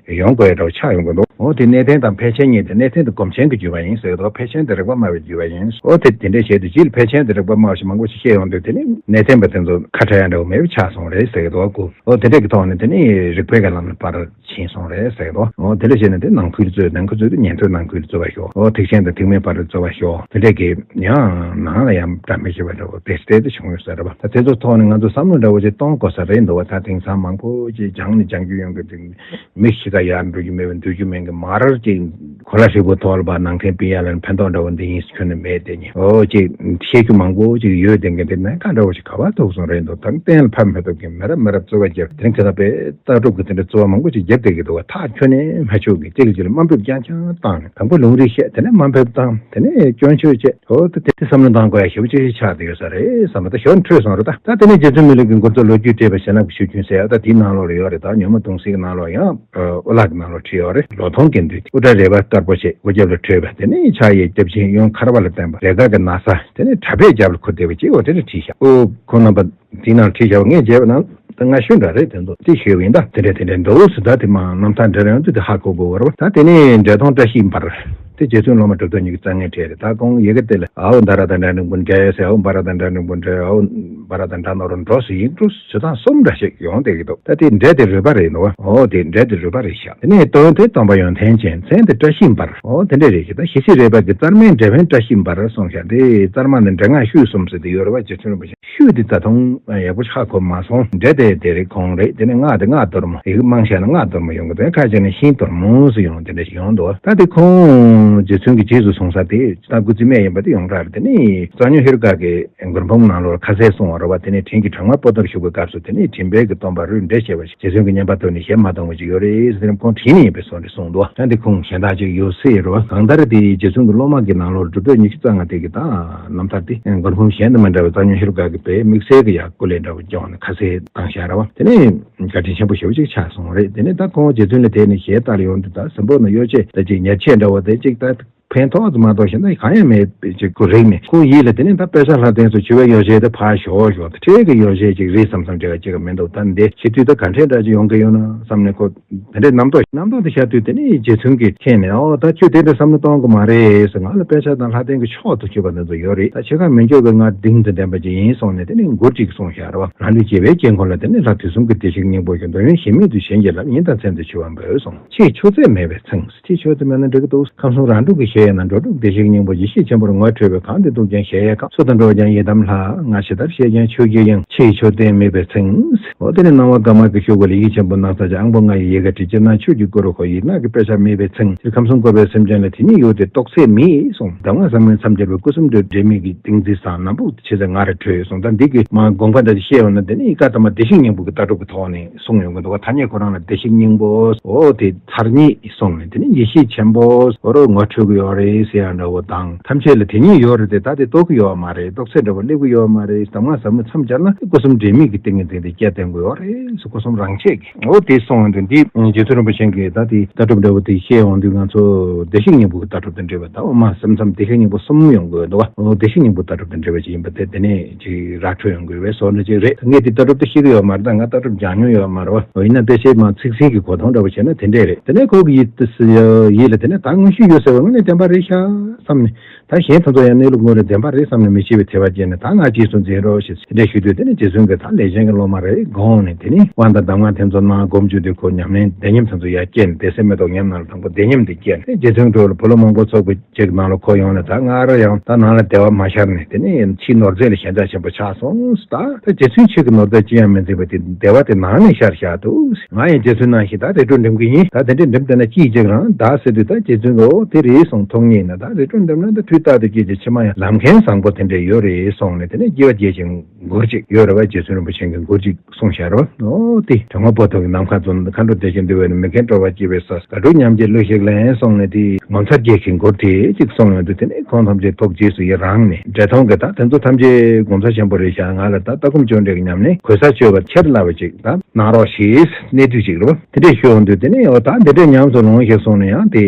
ཡོང་དགོས་ཡ་འདྲ་བོ་ཆགས་ཡོང་གི་འདུག་འོ་དེ་གནས་བརྟན་དང་ཕལ་ཆེར་གཉིས་དེ། གནས་བརྟན་དེ་སྒོམ་ཆེན་གྱི་བརྒྱུད་པ་ཡིན་ཟེར་གི་འདུག་ཕལ་ཆེན་དེ་རིག་པ་སྨྲ་བའི་བརྒྱུད་པ་ཡིན། འོ་དེ་དེ་འདྲས་བྱས་དུས་རྗེས་ལ་ཕལ་ཆེན་དེ་རིག་པ་སྨྲ་བ་ཞིག་མང་པོ་ཞིག་བཤད་ཡོང་དུས་དེ་ནི་གནས་བརྟན་པ་དེ་ཚོ་ཁ་བྲལ་ཡ་འདྲ་བོ་མེད་པ་ཆགས་སོང་རེད་ཟེར་གི་འདུག་གོ་འོ་དེ་འདྲས་ཀྱི་ཐོག་ནས་དེ་ནི་རིག་པའི་གི་ལམ་ལ་པར་ཕྱིན་སོང་རེད་ཟེར་གི་འདུག་འོ་དེ་འདྲ་བྱས་ནས་དེ་ནང་ཁུལ་རྩོད། ནང་ཁུལ་རྩོད་དུས་ཉན་ཐོས་ནང་ཁུལ་རྩོད་པ་ཤོག་འོ་ཐེག་ཆེན་དང་ཐེག་དམན་བར་དུ་རྩོད་པ་ཤོག་དེ་འདྲས་ཀྱི་ཡང་ནང་ལ་ཡང་འདྲ་མི་ཤེས་པ་འདྲ་བོ་དེ་སྟེ་དེ་བྱུང་ཡོད་ས་རེད་པ། ད་དེ་ཚོ་ཐོག་ནས་ང་ཚོ་བསམ་བློ་འདྲ་བོ་ཅིག་གཏོང་དགོས་ས་རེད་འདུག་བ། ད་དེང་སང་མང་པོ་ཅིག་སྦྱང་ནས་སྦྱང་རྒྱུ་ཡོང་གི་འདུག་མི་ཤི་ཁ་ཡར་འགྲོ་རྒྱུ་མེད་པ་འདུག་རྒྱུ་མེད་གི་མར་ཅིག་གོ་ལ་ཧྲིལ་པོ་ཐོག་ལ་བ་ནང་འཐེན་པི་ཡ་ལ་ཕན་ཐོགས་འདྲ་བོ་འདི་ཡིན་ཁྱོན་ནས་མེད་དེ་ཉིན་འོ་ཅིག་བཤད་རྒྱུ་མང་པོ་ཅིག་ཡོད་དེ་གི་དེ་ནས་ག་འདྲ་བོ་ཅིག་ག་བ་ཐུག་སོང་རེད་འདུག་ད་གཏན་ལ་ཕབ་མི་ཐུབ་གི་མི་རབས་མི་རབས་རྩོད་པ་རྒྱབ་དེ་རིང་ཁ་ས་པའི་ལྟ་གྲུབ་གི་དེ་འདྲ་རྩོད་པ་མང་པོ་ཅིག་རྒྱབ་བསྡད་གི་འདུག་བ། ཐག་ཁྱོན་ནས་མ་ཆོད་གི་གཅིག་ལ་གཅིག་ལ་དམའ་འབེབས་རྐྱང་རྐྱང་བཏང་ནས་དང་པོ་ལུང་རིགས་བཤད་དེ་ནས་དམའ་འབེབས་བཏང་དེ་ནས་སྐྱོན་བརྗོད་བྱས། འོ་ད་དེ་བསམ་བློ་བཏང་དགོས་ཡ་ཞེ་པོ་ཅིག་ཆགས་བསྡད་ཡོད་ས་རེད་བསམ་པ་ད་ཞོར་འཕྲོས་སོང་རེད། ད་ད་དེ་ནས་རྗེ་བཙུན་མི་ལ་གི་མགུར་མཚོ་ལོ་རྒྱུས་བྲིས་པ་ཞེ་ནག་གི་ཤུགས་རྐྱེན་ཟེར་ཡ་ད་དེའི་ནང་ལོགས་ལ་ཡོད་རེད། ད་ཉོན་མོངས་གདུང་སེལ་གྱི་ནང་ལོགས་ཡང་ཨོ་ལགས་ཀྱི་ནང་ལོགས་བྲིས་ཡོད་རེད། ལོ་ཐོང་གི་འདུས་ཏེ་དབུ་སྐྲ་རལ་པ་དཀར་པོ་བྱས། སྒོ་རྒྱབ་ལ་བྲོས་པ་དེ་ནས་ཕྱག་གཡས་སྐྱབས་སྦྱིན་གཡོན་མཁར་བ་ལ་བསྟན་པ་རེ་དཀར་གྱི་ན་བཟའ་དེ་ནས་གྲྭ་པས་རྒྱབ་ལ་ཁུར་བསྡད་པ་ཅིག་འོ་དེ་འདྲ་བྲིས་ཤག་འོ་ཁོང་རྣམ་པ་དེའི་ནང་བྲིས་བཞག་པ་ངས་མཇལ་བ་ན་ད་སྔ་ཤོས་འདྲ་རེད། དེ་ཚོ་དེ་ཞུས་པ་ཡིན། ད་དེ་འདྲ་དེ་འདྲ་འདུག་ཟེར། ད་དེ་མ་རྣམ་ཐར་འབྲི་རན་དུས་དེ་ཧ་གོ་དགོས་པ་རེད། ད་དེ་ནས་འབྲས་ཐོང་བཀྲ་ཤིས་འབར་དེ་རྗེ་བཙུན་སློབ་མ་གྲུབ་ཐོབ་གཉིས་ཀྱི་རྩ་བའི་གྲས་རེད། ད་ཁོང་ཡི་གེ་དེ་ལ་ཨའོ་མནྡ་ར་དང་འདྲ་འགྲིག་པོ་འདྲ་ཡོད་ཟེར། ཨའོ་མནྡ་ར་དང་འདྲ་འགྲིག་པོ་འདྲ། ཨའོ་མནྡ་ར་དང་འདྲ་ནོར་འགྲོ་ཟེར་ཡིག་འབྲུ་བྱེད་སྟངས་གསུམ་འདྲ་ཞིག་ཡོང་བསྡད་ཀྱི་འདུག་ད་དེ་འབྲས་དེ་རུས་པ་རེད་འདུག་འོ་དེ་འབྲས་དེ་རུས་པ་རེད་ཤག་དེ་ནས་དོན་དེ་སྟོན་པ་ཡོན་ཏན་ཅན། མཚན་དེ་བཀྲ་ཤིས་འབར། འོ་དེ་འདྲ་རེད་ཤག་ད་ཞི་བྱེད་རས་པ་གི་རྩར་མའི་འབྲས་བུ་བཀྲ་ཤིས་འབར་གསུངས་ཤག་དེ་རྩར་མ་ནི་འབྲས་སྔགས་ཤུད་གསུམ་ཟེར་དེ་ཡོད་རེད་པ། རྗེ་བཙུན་རིན་པོ་ཆེ་ཤུད་དེ་ད་དུང་ཡག་པོ་ཧ་གོ་མ་སོང་། འབྲས་དེ་དེ་རེད་ཁོང་རེད། དེ་ནས་སྔགས་དེ་སྔགས་གཏོར་མ་ཡི་གེ་མང་ཤ་ན་སྔགས་གཏོར་མ་ཡོང་གི་འདུག་ཁ་ཅིག་ནས་ཤིང་གཏོར་མ་ཟེར་ཡོང་དེ་འདྲ་ཞིག་ཡོང་འདུག་ད་དེ་ཁོང་ རྗེ་བཙུན་གྱི་རྗེས་སུ་བཟུང་ས་དེ་སྟག་ཀུ་རྩིས་སྨན་ཡིན་པ་དེ་ཡོངས་གྲགས་རེད། དེ་ནས་གཙང་སྨྱོན་ཧེ་རུ་ཀ་གི་མགུར་འབུམ་ནང་ལོགས་ཁ་ཟས་གསུང་བ་རེད་བ། དེ་ནས་བྲན་གྱི་གྲང་མ་པོ་ཏར་བཞུགས་པའི་སྐབས་སུ་དེ་ནས་དྲན་པའི་གི་སྟོན་པ་རུས་འདྲེ་ཞེས་པ་ཞིག་རྗེ་བཙུན་གྱི་བསྙེན་པ་ཐོབ་ནས་ཞལ་མ་གདངས་པ་ཅིག་ཡོད་རེད་ཟེར་ནས་ཁོང་དྲིས་ནས་ཡིན་པའི་བཟོ་འདྲ་གསུངས་འདུག་ད་འདི་ཁུངས་གཞན་དག་ཅིག་ཡོད་སྲིད་རེད་བ། གང་ལྟར་དེ་རྗེ་བཙུན་གྱི་སློབ་མ་གི་ནང་ལོགས་སྒྲུབ་པའི་ཉི་ཤུ་རྩ་ལྔ་དེ་གི་ད་རྣམ་ཐར་དེ་མགུར་འབུམ་གཞན་དུ་མ་འདྲ་བའི་གཙང་སྨྱོན་ཧེ་རུ་ཀ་གི་དཔེ་དམིགས་བསལ་གྱི་ཡ་སྐུ་ལས་འདྲ་བོ་སྐྱོང་ནས་ཁ་ཟས་བཏང་བཞག་རེད་བ། དེ་ནས་བཀའ་དྲིན་ཆེན་པོ་ཞེ་པོ་ཅིག་ཆགས་སོང་བ་རེད། དེ་ནས་ད་ཁོང་རྗེ་བཙུན་ལ་དེ་ནས་ཞལ་བལྟ་ལ་ཡོང་དུས་ད་གཟིམ་ཕུག་ན་གཡོ་ཆས་ད་ཅིག་ཉལ་ཆས་འདྲ་བོ་དེ་ཅིག་ད་ཕན་ཐོགས་ཙམ་མ་གཏོགས་གཞན་ད་གང་ཡང་མེད་པའི་ཅིག་ཁོ་རིག་ནས་ཁོ་ཡིད་ལ་དེ་ནས་ད་དཔེ་ཆ་ལྷ་ལྡན་སོགས་བྱུ་བའི་གཡོ་ཆས་དེ་ཕར་ཞོག་ཞོག་ད་ཁྲེལ་གྱི་གཡོ་ཆས་ཅིག་རེད་བསམ་བསམ་བྱས་ཅིག་མི་འདུག་ད་འདི་ཕྱི་དུས་ད་ག་འདྲས་འདྲ་ཅིག་ཡོང་གི་ཡོད་ན་བསམ་ནས་ཁོ། དེ་འདྲའི་རྣམ་རྟོག་རྣམ་རྟོག་དེ་ཤར་དུས་དེ་ནས་རྗེ་བཙུན་གྱིས་མཁྱེན་ནས། ཨོ་ད་ཁྱོད་དེ་འདྲ་བསམ་བློ་གཏོང་དགོས་མ་རེད་ཟེར། ང་ལ་དཔེ་ཆ་དང་ལྷ་ལྡན་གྱི་མཆོག་ཏུ་གྱུར་པ་དེ་ཚོ་ཡོད་རེད། ད་ཕྱེད་ཀ་མི་འཇོག་པའི་ང་གདེང་དང་ལྡན་པ་ཅིག་ཡིན་གསུངས་ནས་དེ་ནས་མགུར་ཅིག་གསུངས་བཞག་རེད་བ། རང་ལུས་བརྗེ་བའི་དཀྱིལ་འཁོར་ལ། དེ་ནས་ལྷ་དུས་གསུམ་གྱི་བདེ་གཤེགས་སྙིང་པོ་ཞིག་འདོད་ཡོན་གཞན་མེད་དུ་གཞན་གྱིས་ལབ། ཉིན་དང་མཚན་དུ་འཆི་བ་འབོད་གསུངས། ཕྱིའི་ཆོས་ཚད་མེད་པའི་ཚེ། ཕྱིའི་ཆོས་དེ་མེད་ན་འགྲིག་གི་འདུག་ཁམས་གསུམ་རང་གྲོལ་གྱི་གཞལ་ཡས་ན། འགྲོ་དྲུག་བདེ་གཤེགས་སྙིང་པོ། ཡེ་ཤེས་ཆེན་པོར་ངོ་འཕྲོད་པའི། གང་དེ་ཐུགས་ཀྱང་གཞལ་ཡས་ཁམས། སུ་དང་འགྲོགས་ཀྱང་ཡི་དམ་ལྷ། ང་ཇི་ལྟར་གཤེགས་ཀྱང་ཆོས་ཀྱི་དབྱིངས། ཕྱིའི་ཆོས་དེ་མེད་པའི་ཚེ། འོ་དེ་ནི་སྣང་བ་དཀར་དམར་གྱི་ཤུགས་ལ་ཡེ་ཤེས་ཆེན་པོ་སྣང་གསལ་གྱི་དབང་པོ་ལྔ་ཡི་ཡལ་ག་བྲི། ཅིར་སྣང་ཆོས་ཀྱི་སྐུ་རུ་གོ། ཡིད་སྣང་གི་དཔེ་ཆ་མེད་པའི་ཚེ། སྤྱིར་ཁམས་གསུམ་འཁོར་བའི་སེམས་ཅན་ལ། དེ་ཉིད་ཡོད་དེ་རྟོགས་ཚད་མེད་གསུངས། གདམས་ངག་ཟབ་མོའི་མཚམས་སྦྱར་བའི། སྐུ་གསུམ་འདྲེས་མའི་གི་ཏིང་འཛིན་བཟང་། ནམ་ཕུགས་ཆེ་ཚད་ང་རུ་འཕྲོད་གསུངས། ད་འདི་གི་མ་དགོངས་པ་འདྲ་ཞིག་བཤད་ཡོང་ན་དེ་ནི་ཡིག་བཀའ་དམ་པ་བདེ་གཤེགས་སྙིང་པོ་གི་ལྟ་གྲུབ་ཀྱི་ཐོག་ནས་གསུངས་ཡོང་གི་འདུག་བ། ཐ་སྙད་ཁོ་རང་ལ་བདེ་གཤེགས་སྙིང་པོ། འོ་དེ་ཚར་གཉིས་གསུངས་ནས་དེ་ནི་ཡེ་ཤེས་ཆེན་པོ་འོ་རུ་ངོ་འཕྲོད་ཀྱི་ཡོད་རེད་ཟེར་ཡ་འདྲ་བོ་དང་། ཐམས་ཅད་ལ་དེ་ཉིད་ཡོད་རེད་དེ་ད་དེ་རྟོགས་ཀྱི་ཡོད་མ་རེད། རྟོགས་ཚད་འདྲ་བོ་སླེབས་ཀྱི་ཡོད་མ་རེད། གདམས་ངག་ཟབ་མོའི་མཚམས་སྦྱར་ན་སྐུ་གསུམ་འདྲེས་མའི་གི་ཏིང་ངེ་འཛིན་དེ་སྐྱེ་བསྟན་དགོས་ཡོད་རེད་ཟེར། སྐུ་གསུམ་རང་ཆས་ཀྱི་འོ་དེ་གསུངས་ཡོང་དུས་འདི་རྗེ་བཙུན་རིན་པོ་ཆེ་གིས་ད་དེ་ལྟ་གྲུབ་འདྲ་བོ་དེ་བཤད་ཡོང་དུས་ང་ཚོ་བདེ་གཤེགས་སྙིང་པོ་གི་ལྟ་གྲུབ་དང་འབྲེལ་བ། ད་འོ་མ་སེམས་ཙམ་བདེ་གཤེགས་སྙིང་པོ་གསུམ་ཡོང་དགོས་འདུག་བ། འོ་བདེ་གཤེགས་སྙིང་པོ་ལྟ་གྲུབ་དང་འབྲེལ་བ་ཅིག་ཡིན་པ་དེ་དེ་ནས་ཅིག་ར་འཕྲོད་ཡོང་དགོས་པའི་བཟོ་འདྲ་ཅིག་རེད། ངས་དེ་ལྟ་གྲུབ་དེ་ཤེས་ཀྱི་ཡོད་མ་རེད། ད་ང་ལྟ་གྲུབ་སྦྱང་མྱོང་ཡོད་མ་རེད་བ། འོ་ཡིན་ན་དཔེ་ཆའི་མ་ཚིག་ཟིན་གྱི་གོ་སྟངས་འདྲ་བོ་བྱས་ན་དེ་འདྲས་རེད། དེ་ནས་ཁོ་གི་ཡིད་དུ་ཡིད་ལ་དེ་ནས་ད་དངོས་གཞི་ཡོད་ཟེར་བ་ངོས་ནས་བདེན་པ་རེད་ཤག་བསམ་ནས། ད་གཞན་དེ་ཚོ་ཡང་གནས་ལུགས་དངོས་རེད་བདེན་པ་རེད་བསམ་ནས་མི་ཤེས་པའི་དད་པ་སྐྱེས་ནས། ད་ང་རྗེས་སུ་འཛིན་རོགས་ཞེས་དེ་འདྲ་ཞུས་དུས་དེ་ནས་རྗེ་བཙུན་གྱིས་ད་ལས་ཅན་གྱི་སློབ་མ་རེད་དགོངས་ནས། དེ་ནས་དབང་དང་གདམས་ངག་དེ་ཚོ་གནང་། སྒོམ་རྒྱུ་དེ་ཁོ་ཉམས་ལེན་བདེ་ཉམས་དེ་ཚོ་ཡར་སྐྱེས་ནས། བདེ་གསལ་མེ་ཏོག་ཉམས་ནང་ལ་དང་པོ་བདེ་ཉམས་དེ་སྐྱེས་ནས། རྗེ་བཙུན་སྒྲོལ་ལ་བུ་སློབ་མང་པོ་ཚོགས་པའི་ཅིག་ནང་ལ་ཁོ་ཡོང་ནས། ད་སྔར་ཡང་ད་ནང་ལ་བདེ་བ་མ་ཤར་ནས། དེ་ནས་ཕྱིའི་ནོར་རྫས་ལ་ཞེན་ཆགས་ཆེན་པོ་ཆགས་སོང་། ད་ད་རྗེ་བཙུན་ཆོས་ཀྱི་ནོར་རྫས་ཅི་ཡང་མི་འཛིན་པ་དེ་བདེ་བ་དེ་ནང་ནས་ཤར་བཞག་འདུག་ང་ཡང་རྗེ་བཙུན་ནང་བཞིན་ད་རི་ཁྲོད་འགྲིམ་གི་ཡིན། ད་དེ་འདྲས་འགྲིམ་བསྡད་ན་ཅི་ཡིན་ཅིག་རང་ད་ཟེར་དུས། ད་རྗེ་བཙུན་གྱིས་འོ་དེ་རེད་གསུངས། ཐུགས་མཉེས་ན་ད་རི་ཁྲོད་འགྲིམ་ན་ད་དུས་རྟག་ཏུ་སྐྱེ་ཅིང་། ཕྱི་མ་ཡང་ལམ་མཁན་བཟང་པོ་དེ་འདྲས་ཡོད་རེད་གསུངས་ནས། དེ་ནས་སྐྱེ་བ་རྒྱས་ཤིང་མགུར་ཅིག་ཡོད་རེད་བ། རྗེ་བཙུན་རིན་པོ་ཆེ་གི་མགུར་ཅིག་གསུངས་བཞག་རོ། ཨོ་དེ་དྲང་པོ་པོ་ཐོག་གི་ནམ་མཁའ་མཛོད། མཁའ་འགྲོ་བདེ་ཆེན་འདུ་བས་ནི། མི་མཁས་འགྲོ་བ་སྐྱིད་པའི་ས། དགའ་སྤྲོའི་ཉམས་ཀྱིས་གླུ་ཞིག་ལེན་གསུངས་ནས། དེ་ངོ་མཚར་རྒྱས་ཤིང་མགུར་དེ་གཅིག་གསུངས་ཡོང་དུས། དེ་ནས་ཁོང་ཐམས་ཅད་ཐུགས་རྗེས་སུ་ཡི་རངས་ནས། འབྲས་སྟོང་གི་ད་དེ་ཚོ་ཐམས་ཅད་གོང་ས་ཆེན་པོ་རེད་ཤག་ང་ལ་ད་ལྟ་སྒོམ་སྤྱོད་འབྲས་ཀྱི་ཉམས་ལེན་གོལ་ས་ཆོད་པར་ཁྱེར་སླ་བ་ཅིག་ད་གནང་རོགས་ཞེས་གནས་དུས་ཅིག་རེད་བ། དེ་འདྲས་ཞུ་ཡོང་དུས་དེ་ནས་འོ་ད་འདི་འདྲས་ཉམས་སུ་ལོངས་ཤིག་གསུངས་ནས། ཡང་དེ་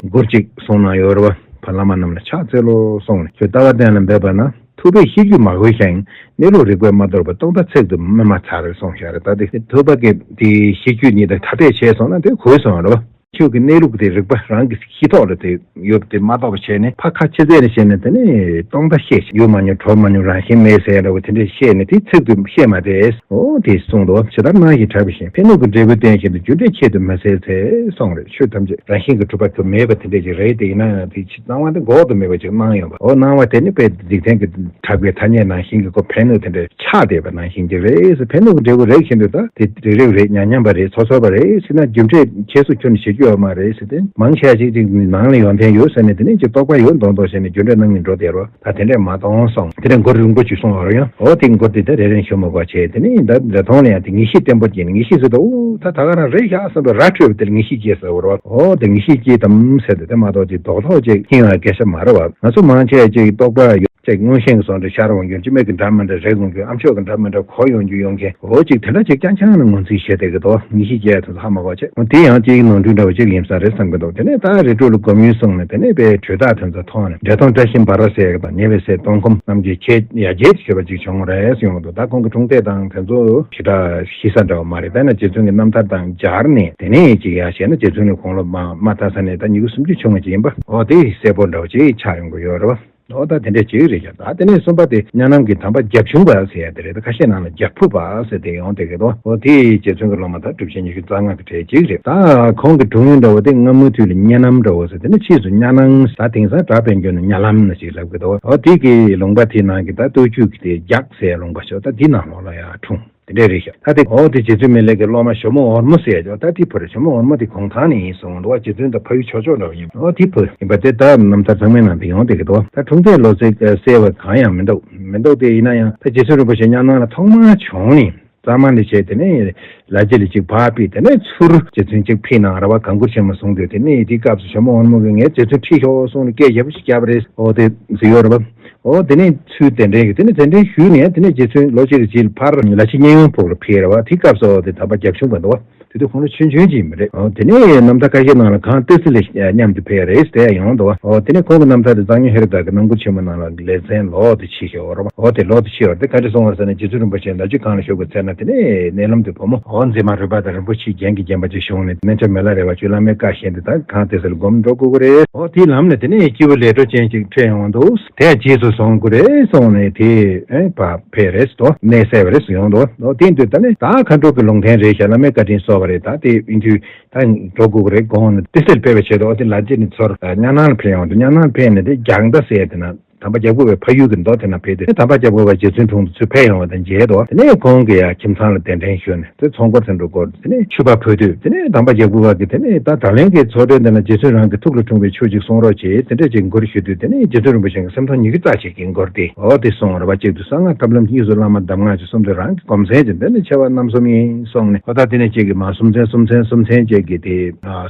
མགུར་གཅིག་གསུངས་གནང་ཡོད་རེད་བ། བླ་མ་རྣམས་ལ་ཕྱག་འཚལ་ལོ་གསུངས་ནས། ཁྱོད་ལྟ་བ་གཏན་ལ་འབེབས་པ་ན། ཐུབ་པས་ཤེས་རྒྱུད་མ་གོས་ཤིང་། གནས་ལུགས་རིགས་པས་མ་དོར་བར། རྟོག་མཐའ་ཚིག་ཏུ་སྨིན་མ་ཚར་གསུངས་བཞག་རེད། ད་དེ་ཐུབ་པ་གི་དེ་ཤེས་རྒྱུད་གཉིས་དང་ཐ་དད་བྱས་སོང་ན་དེ་གོས་སོང་རེད་བ། ཆོས་ཀྱི་གནས་ལུགས་དེ་རིགས་པ་རང་གི་ཤེས་ཐོག་ལ་དེ་ཡོད་དེ་མ་རྟོགས་པ་བྱས་ནས་ཕར་ཁ་ཕྱི་བཙལ་ནས་བཤད་ན་དེ་ནི་སྟོང་པ་ཤེས་ཤིང་ཡུལ་མ་མྱོང་གྲོགས་མ་མྱོང་རང་བཞིན་མེད་ཟེར་ཡ་འདྲ་བོ་དེ་འདྲས་བཤད་ནས་དེ་ཚིག་ཏུ་བཤད་མ་དེས། འོ་དེ་གསུངས་འདུག་ཇི་ལྟར་སྣང་ཞིང་གྲགས་པའི་ཞིང་། ཕན་གནོད་ཀྱི་འབྲས་བུ་བསྟན་བཞིན་དུ། རྒྱུ་འབྲས་ཁྱད་དུ་མི་གསད་ཚེ་གསུངས་རེད། ཆོས་ཐམས་ཅད་རང་བཞིན་གྱིས་གྲུབ་པ་དུ་མེད་པ་དེ་འདྲས་ཅིག་རེད། དེ་ཡིན་ན་ཡང་དེ་ཕྱི་སྣང་བ་དེ་འགོག་ཏུ་མེད་པ་ཅིག་སྣང་ཡོང་བ། འོ་སྣང་བ་དེ་ནི་དཔེ་འཇིག་རྟེན་གྱི་གྲགས་པའི་ཐ་སྙད་ནང་བཞིན་གྱི་ཁོ་ཕན་གནོད་དེ་འདྲ་ཆགས་བསྡད་པ་ནང་བཞིན་གྱི་རེད། ཕན་གནོད་ཀྱི་འབྲས་བུ་རེག་བཞིན་དུ་ད་དེ་རེག་རེག་རེད། ཉར་ཉམས་པ་རེད། ཚོར་ཚོར་བ་རེད་ཟེར་ན་རྒྱུ་འབྲས་ཁྱད་སུ་ཁྱོན་ནས་བྱེད་རྒྱུ་ཡོད་མ་རེད་ཟེར་ཏེ། མང་ཆེ་བ་ཅིག་ཅིག་ནང་ལ་ཡོན་ཏན་ཡོད་ཟེར་ནས་དེ་ནས་ཅིག་རྟོག་པ་ཡོད་མདོག་མདོག་བྱས་ནས་རྒྱུ་འབྲས་སྣང་ནས་འགྲོ་བསྡད་རོགས། ད་དེ་འདྲས་མ་གཏོང་གསུངས། དེ་འདྲས་མགུར་རིང་པོ་ཅིག་གསུངས་པ་རེད། ཡང་འོ་དེ་མགུར་དེ་ད་རེ་རེ་ཞུ་མ་དགོས་བྱས། དེ་ནས་ད་འབྲས་སྟོང་ལ་ཡང་དེ་ངེས་ཤེས་བརྟན་པོ་སྐྱེས་ནས། ངེས་ཤེས་ཟེར་དུས་འོ་ད་ད་ག་རང་རེད་ཤག་བསམ་པའི་ར་འཕྲོད་པ་དེར་ངེས་ཤེས་སྐྱེས་ཟེར་བ་རེད། འོ་དེ་ངེས་ཤེས་སྐྱེས་དམ་ཟེར་ཏེ་དེ་མ་གཏོགས་ཅིག་རྡོག་རྡོག་ཅིག་ཡིན་ཡང་སྐད་ཆ་མ་རེད་བ། ང་ཚོ་མང་ཆེ་ཅིག་རྟོག་པ་ཡོད་ཅིག་མངོན་ཤེས་ཀྱི་བཟོ་འདྲ་ཤར་འོང་རྒྱུ། སྐྱེ་དམན་གྱི་འདྲ་མི་འདྲ་རེག་འོང་རྒྱུ། ཨ་མཆོག་གི་འདྲ་མི་འདྲ་གོ་ཡོང་རྒྱུ་ཡོང་མཁན། འོ་ཅིག་དེ་འདྲ་ཅིག་རྐྱང་རྐྱང་ནས་ངོས་འཛིན་བྱས་བསྡད་ཀྱི་འདུག་ངེས་ཤེས་སྐྱེ་ཡ་དེ་ཚོ་ཧ་མ་གོ་བྱས། འོ་དེ་ཡང་ཅིག་ནོར་འཁྲུལ་འདྲ་བོ་ཅིག་ཡིན་ས་རེད་བསམ་གྱི་འདུག་དེ་ནས་ད་རི་ཁྲོད་ལ་སྒོམ་ཡུན་སོང་ནས་དེ་ནས་དཔེ་དྲོད་རྟགས་དེ་ཚོ་མཐོང་ནས། འབྲས་སྟོང་བཀྲ་ཤིས་འབར་བ་ཟེར་ཡ་དང་ཉེ་བའི་སྲས་སྟོང་ཁམས་རྣམས་ཀྱི་ཁྱེད་ཡར་རྒྱས་ཤོར་བ་ཅིག་བྱུང་བ་རེད་ཡོང་གི་འདུག་ད་ཁོང་གི་འཁྲུངས་སྟེགས་དང་དེ་ཚོ་ཞེ་དྲག་ཤེས་ས་འདྲ་བ་མ་རེད། དཔེར་ན་རྗེ་བཙུན་གྱི་རྣམ་ཐར་དང་སྦྱར་ནས་དེ་ནས་ཅིག་ཡར་བཤད་ན་རྗེ་བཙུན་ནི་དགུང་ལོ་མ་མ་ལྟ་ས་ནས་ད་ཉི་ཤུ་སུམ་ཅུ་བྱུང་བ་ཅིག་ཡིན་པ། འོ་དེ་གསལ་པོ་འདྲ་བོ་ཅིག་ཆགས་ཡོང་གི་ཡོད་རེད་བ། འོ་ད་དེ་འདྲས་ཅིག་རེད་ཤག་ད་དེ་ནས་གསུམ་པ་དེ་གཉའ་ནམ་གྱི་དམ་པ་བརྒྱ་ཕྱུག་པ་ཟེར་ཡ་དེ་རེད། ད་ཁ་ཤས་ནང་ལ་བརྒྱ་ཕུག་པ་ཟེར་དེ་ཡོང་བསྡད་ཀྱི་འདུག་འོ་དེ་རྗེ་བཙུན་གྱི་སློབ་མ་ད་གྲུབ་ཆེན་ཉི་ཤུ་རྩ་ལྔ་གི་གྲས་ཅིག་རེད། ད་ཁོང་གི་སྒྲུང་ཡིག་འདྲ་བོ་དེ་སྔ་མོའི་དུས་ལ་གཉའ་ནམ་འདྲ་བོ་ཟེར། དེ་ནས་ཕྱིས་སུ་གཉའ་ནང་ཟེར། ད་དེང་སང་སྒྲ་དཔལ་འབྱོར་ནས་གཉའ་ལམ་ནས་ཅིག་ལབ་ཀྱི་འདུག་འོ་དེ་གི་ལུང་པ་དེའི་ནང་གི་ད་སྟོད་རྒྱུད་ཀྱི་དེ་རྒྱག་ཟེར་ཡ་ལུང་པ་ཤོག་ད་དེ་ནང་ལོགས་ལ་ཡ་འཁྲུངས། དེ་འདྲས་རེད་ཤག་ད་དེ་འོ་དེ་རྗེ་བཙུན་མི་ལའི་གི་སློབ་མ་ཇོ་མོ་འོལ་མོ་ཟེར་ཡ་ཅོ། ད་དེ་ཕུ་རེད། ཇོ་མོ་འོལ་མོ་དེ་གུང་ཐང་ནས་ཡིན་གསུངས་འདུག་བ། རྗེ་བཙུན་དང་ཕ་ཡུལ་ཕྱོགས་ཕྱོགས་འདྲ་བ་ཡིན། འོ་དེ་ཕུ་ཡིན་པ་དེ་ད་རྣམ་ཐར་ཚང་མའི་ནང་དུ་ཡོང་བསྡད་ཀྱི་འདུག་བ། ད་འཁྲུངས་མཐའི་ལོ་ཚིགས་གསལ་བ་གང་ཡང་མི་འདུག་མི་འདུག་དེ་ཡིན་ན་ཡང་ད་རྗེ་བཙུན་རིན་པོ་ཆེ་ཉམས་སྣང་ལ་ཐོག་མར་བྱུང་ནས། རྩ་མ་ལས་བྱས་དེ་ནས་ལ་རྒྱ་ལ་གཅིག་ཕར་ཕུད། དེ་ནས་ཚུར་རྗེ་བཙུན་གཅིག་ཕུད་གནང་ར་བ། གང་གུར་ཆེན་མོ་བཟུང་སྟེ། དེ་ནས་དེའི་སྐབས་སུ་ཇོ་མོ་འོལ་མོ་གིས་ངས་རྗེ་བཙུན་ཁྲིད་ཤོག་གསུངས་ནས་སྐད་རྒྱབ་ཞིག་བརྒྱབ་པ་རེད། འོ་དེ་ཟེར་ཡོད་ར་བ། འོ་དེ་ནས་ཚུར་གདན་འདྲེན་གྱིས་དེ་ནས་གདན་འདྲེན་ཞུས་ནས། དེ་ནས་རྗེ་བཙུན་ལོ་གཅིག་གི་རྗེས་ལ་ཕར་ལ་ཕྱི་གཉན་ཡོན་ཕོག་ལ་ཕེབས་ར་བ། དེའི་སྐབས་སུ་དེ་དམ་པ་རྒྱ་གཞུང་པ་འདུག་བ། དེ་དུས་ཁོང་ལ་ཆུང་ཆུང་ཅིག་མི་རེད། འོ་དེ་ནས་རྣམ་ཐར་ཁ་ཤས་ནང་ལ་གངས་ཏི་སེ་ལ་མཉམ་དུ་ཕེབས་རེད་ཟེར་ཡ་ཡོང་འདུག་བ། འོ་དེ་ནས་ཁོང་གི་རྣམ་ཐར་དེ་གཙང་སྨྱོན་ཧེ་རུ་ཀ་གི་རྣམ་མགུར་ཆེན་མོ་ནང་ལ་ལེ་ཚན་ལོག་ཏུ་ཕྱེ་ཤོར་བ། འོ་དེ་ལོག་ཏུ་ཕྱེ་བ་དེ་ག་འདྲ་སོང་བ་ཟེར་ན། རྗེ་བཙུན་རིན་པོ་ཆེ་ལ་ཕྱི་གངས་ལ་བཞུགས་པའི་ཚེ་ན། དེ་ནས་མནལ་ལམ་དུ་བུ་མོ་འོ་མཛེས་མ་རོལ་པ་དང་རིན་པོ་ཆེའི་རྒྱན་གྱིས་བརྒྱན་པ་ཅིག་བྱུང་ནས། སྨན་ཆུང་མི་ལ་རས་པ་ཁྱོད་བླ་མའི་བཀའ་བཞིན་དུ་ད་གངས་ཏི་སེ་ལ་སྒོམ་འགྲོ་དགོས་ཀྱི་རེད། འོ་དེའི་ལམ་ནས་དེ་ནས་སྐྱེས་བུ་ལས་འཕྲོ་ཅན་ཅིག་འཕྲད་ཡོང་འདུག་དེ་རྗེས་སུ་བཟུང་དགོས་རེད་གསུངས་ནས། དེ་ཨེ་ཕར་ཕེབས་རེད་དོ། མནལ་སད་པ་རེད་ཡོང་འདུག་འོ་དེ་དུས་ད་ནི་ད་མཁའ་འགྲོ་གི་ལུང་བསྟན་རེད་ཤག་བླ་མའི་བཀའ་དྲིན་གསོལ་བ་རེད། ད་དེ་ཡིན་དུས་ད་འགྲོ་དགོས་ཀྱི་རེད་དགོངས་ནས། ཏི་སེ་ལ་ཕེབས་པའི་ཆེད་དུ་འོ་དེ་ལ་རྗེ་ནས་ཚུར་གཉའ་ནང་ལ་ཕེབས་ཡོང་འདུག་གཉའ་ནང་ཕེབས་ནས་དེ་རྒྱང་མཐའ་ཟེར་དེ་ན། དམ་པ་རྒྱལ་པོ་པའི་ཕ་ཡུལ་གྱི་མདོ་དེ་ན་ཕེབས་ཏེ། དམ་པ་རྒྱལ་པོ་པ་རྗེ་བཙུན་དྲུང་དུ་ཚུར་ཕེབས་ཡོང་བ་དང་མཇལ་ཏོ། དེ་ནས་ཁོང་གིས་ཡང་ཁྱིམ་ཚང་ལ་གདན་འདྲེན་ཞུས་ནས། དེ་ཚོང་སྐོར་ཚན་དྲུག་སྐོར། དེ་ནས་ཕྱུ་པ་ཕུལ་དུས། དེ་ནས་དམ་པ་རྒྱལ་པོ་པ་གིས་དེ་ནས་ད་ད་ལན་གྱི་ཚོགས་གྲལ་འདི་ན་རྗེ་བཙུན་རང་གི་ཐུགས་ལ་འཁྲུངས་པའི་ཆོས་ཅིག་གསུང་རོགས་བྱེད། དེ་འདྲ་ཅིག་མགུར་ཞུ་དུས། དེ་ནས་རྗེ་བཙུན་རིན་པོ་ཆེ་གིས་སེམས་མཐོང་ཉི་ཤུ་རྩ་གཅིག་གི་མགུར་དེ་འོ་དེ་གསུངས་ར་བ། གཅིག་ཏུ་གསང་སྔགས་ཐབས་ལམ་གཉིས་སུ་བླ་མ་གདམས་ངག་ཅིག་གསུམ་དུ་རང་གི་སྒོམ་ཚན་ཅིག་འདི་ནི་ཆེ་བ་རྣམ་གསུམ་ཡིན་གསུངས་ནས། འོ་ད་དེ་ནས་གཅིག་གིས་མ་སུམ་ཚན་སུམ་ཚན་སུམ་ཚན་གཅིག་གིས་དེ་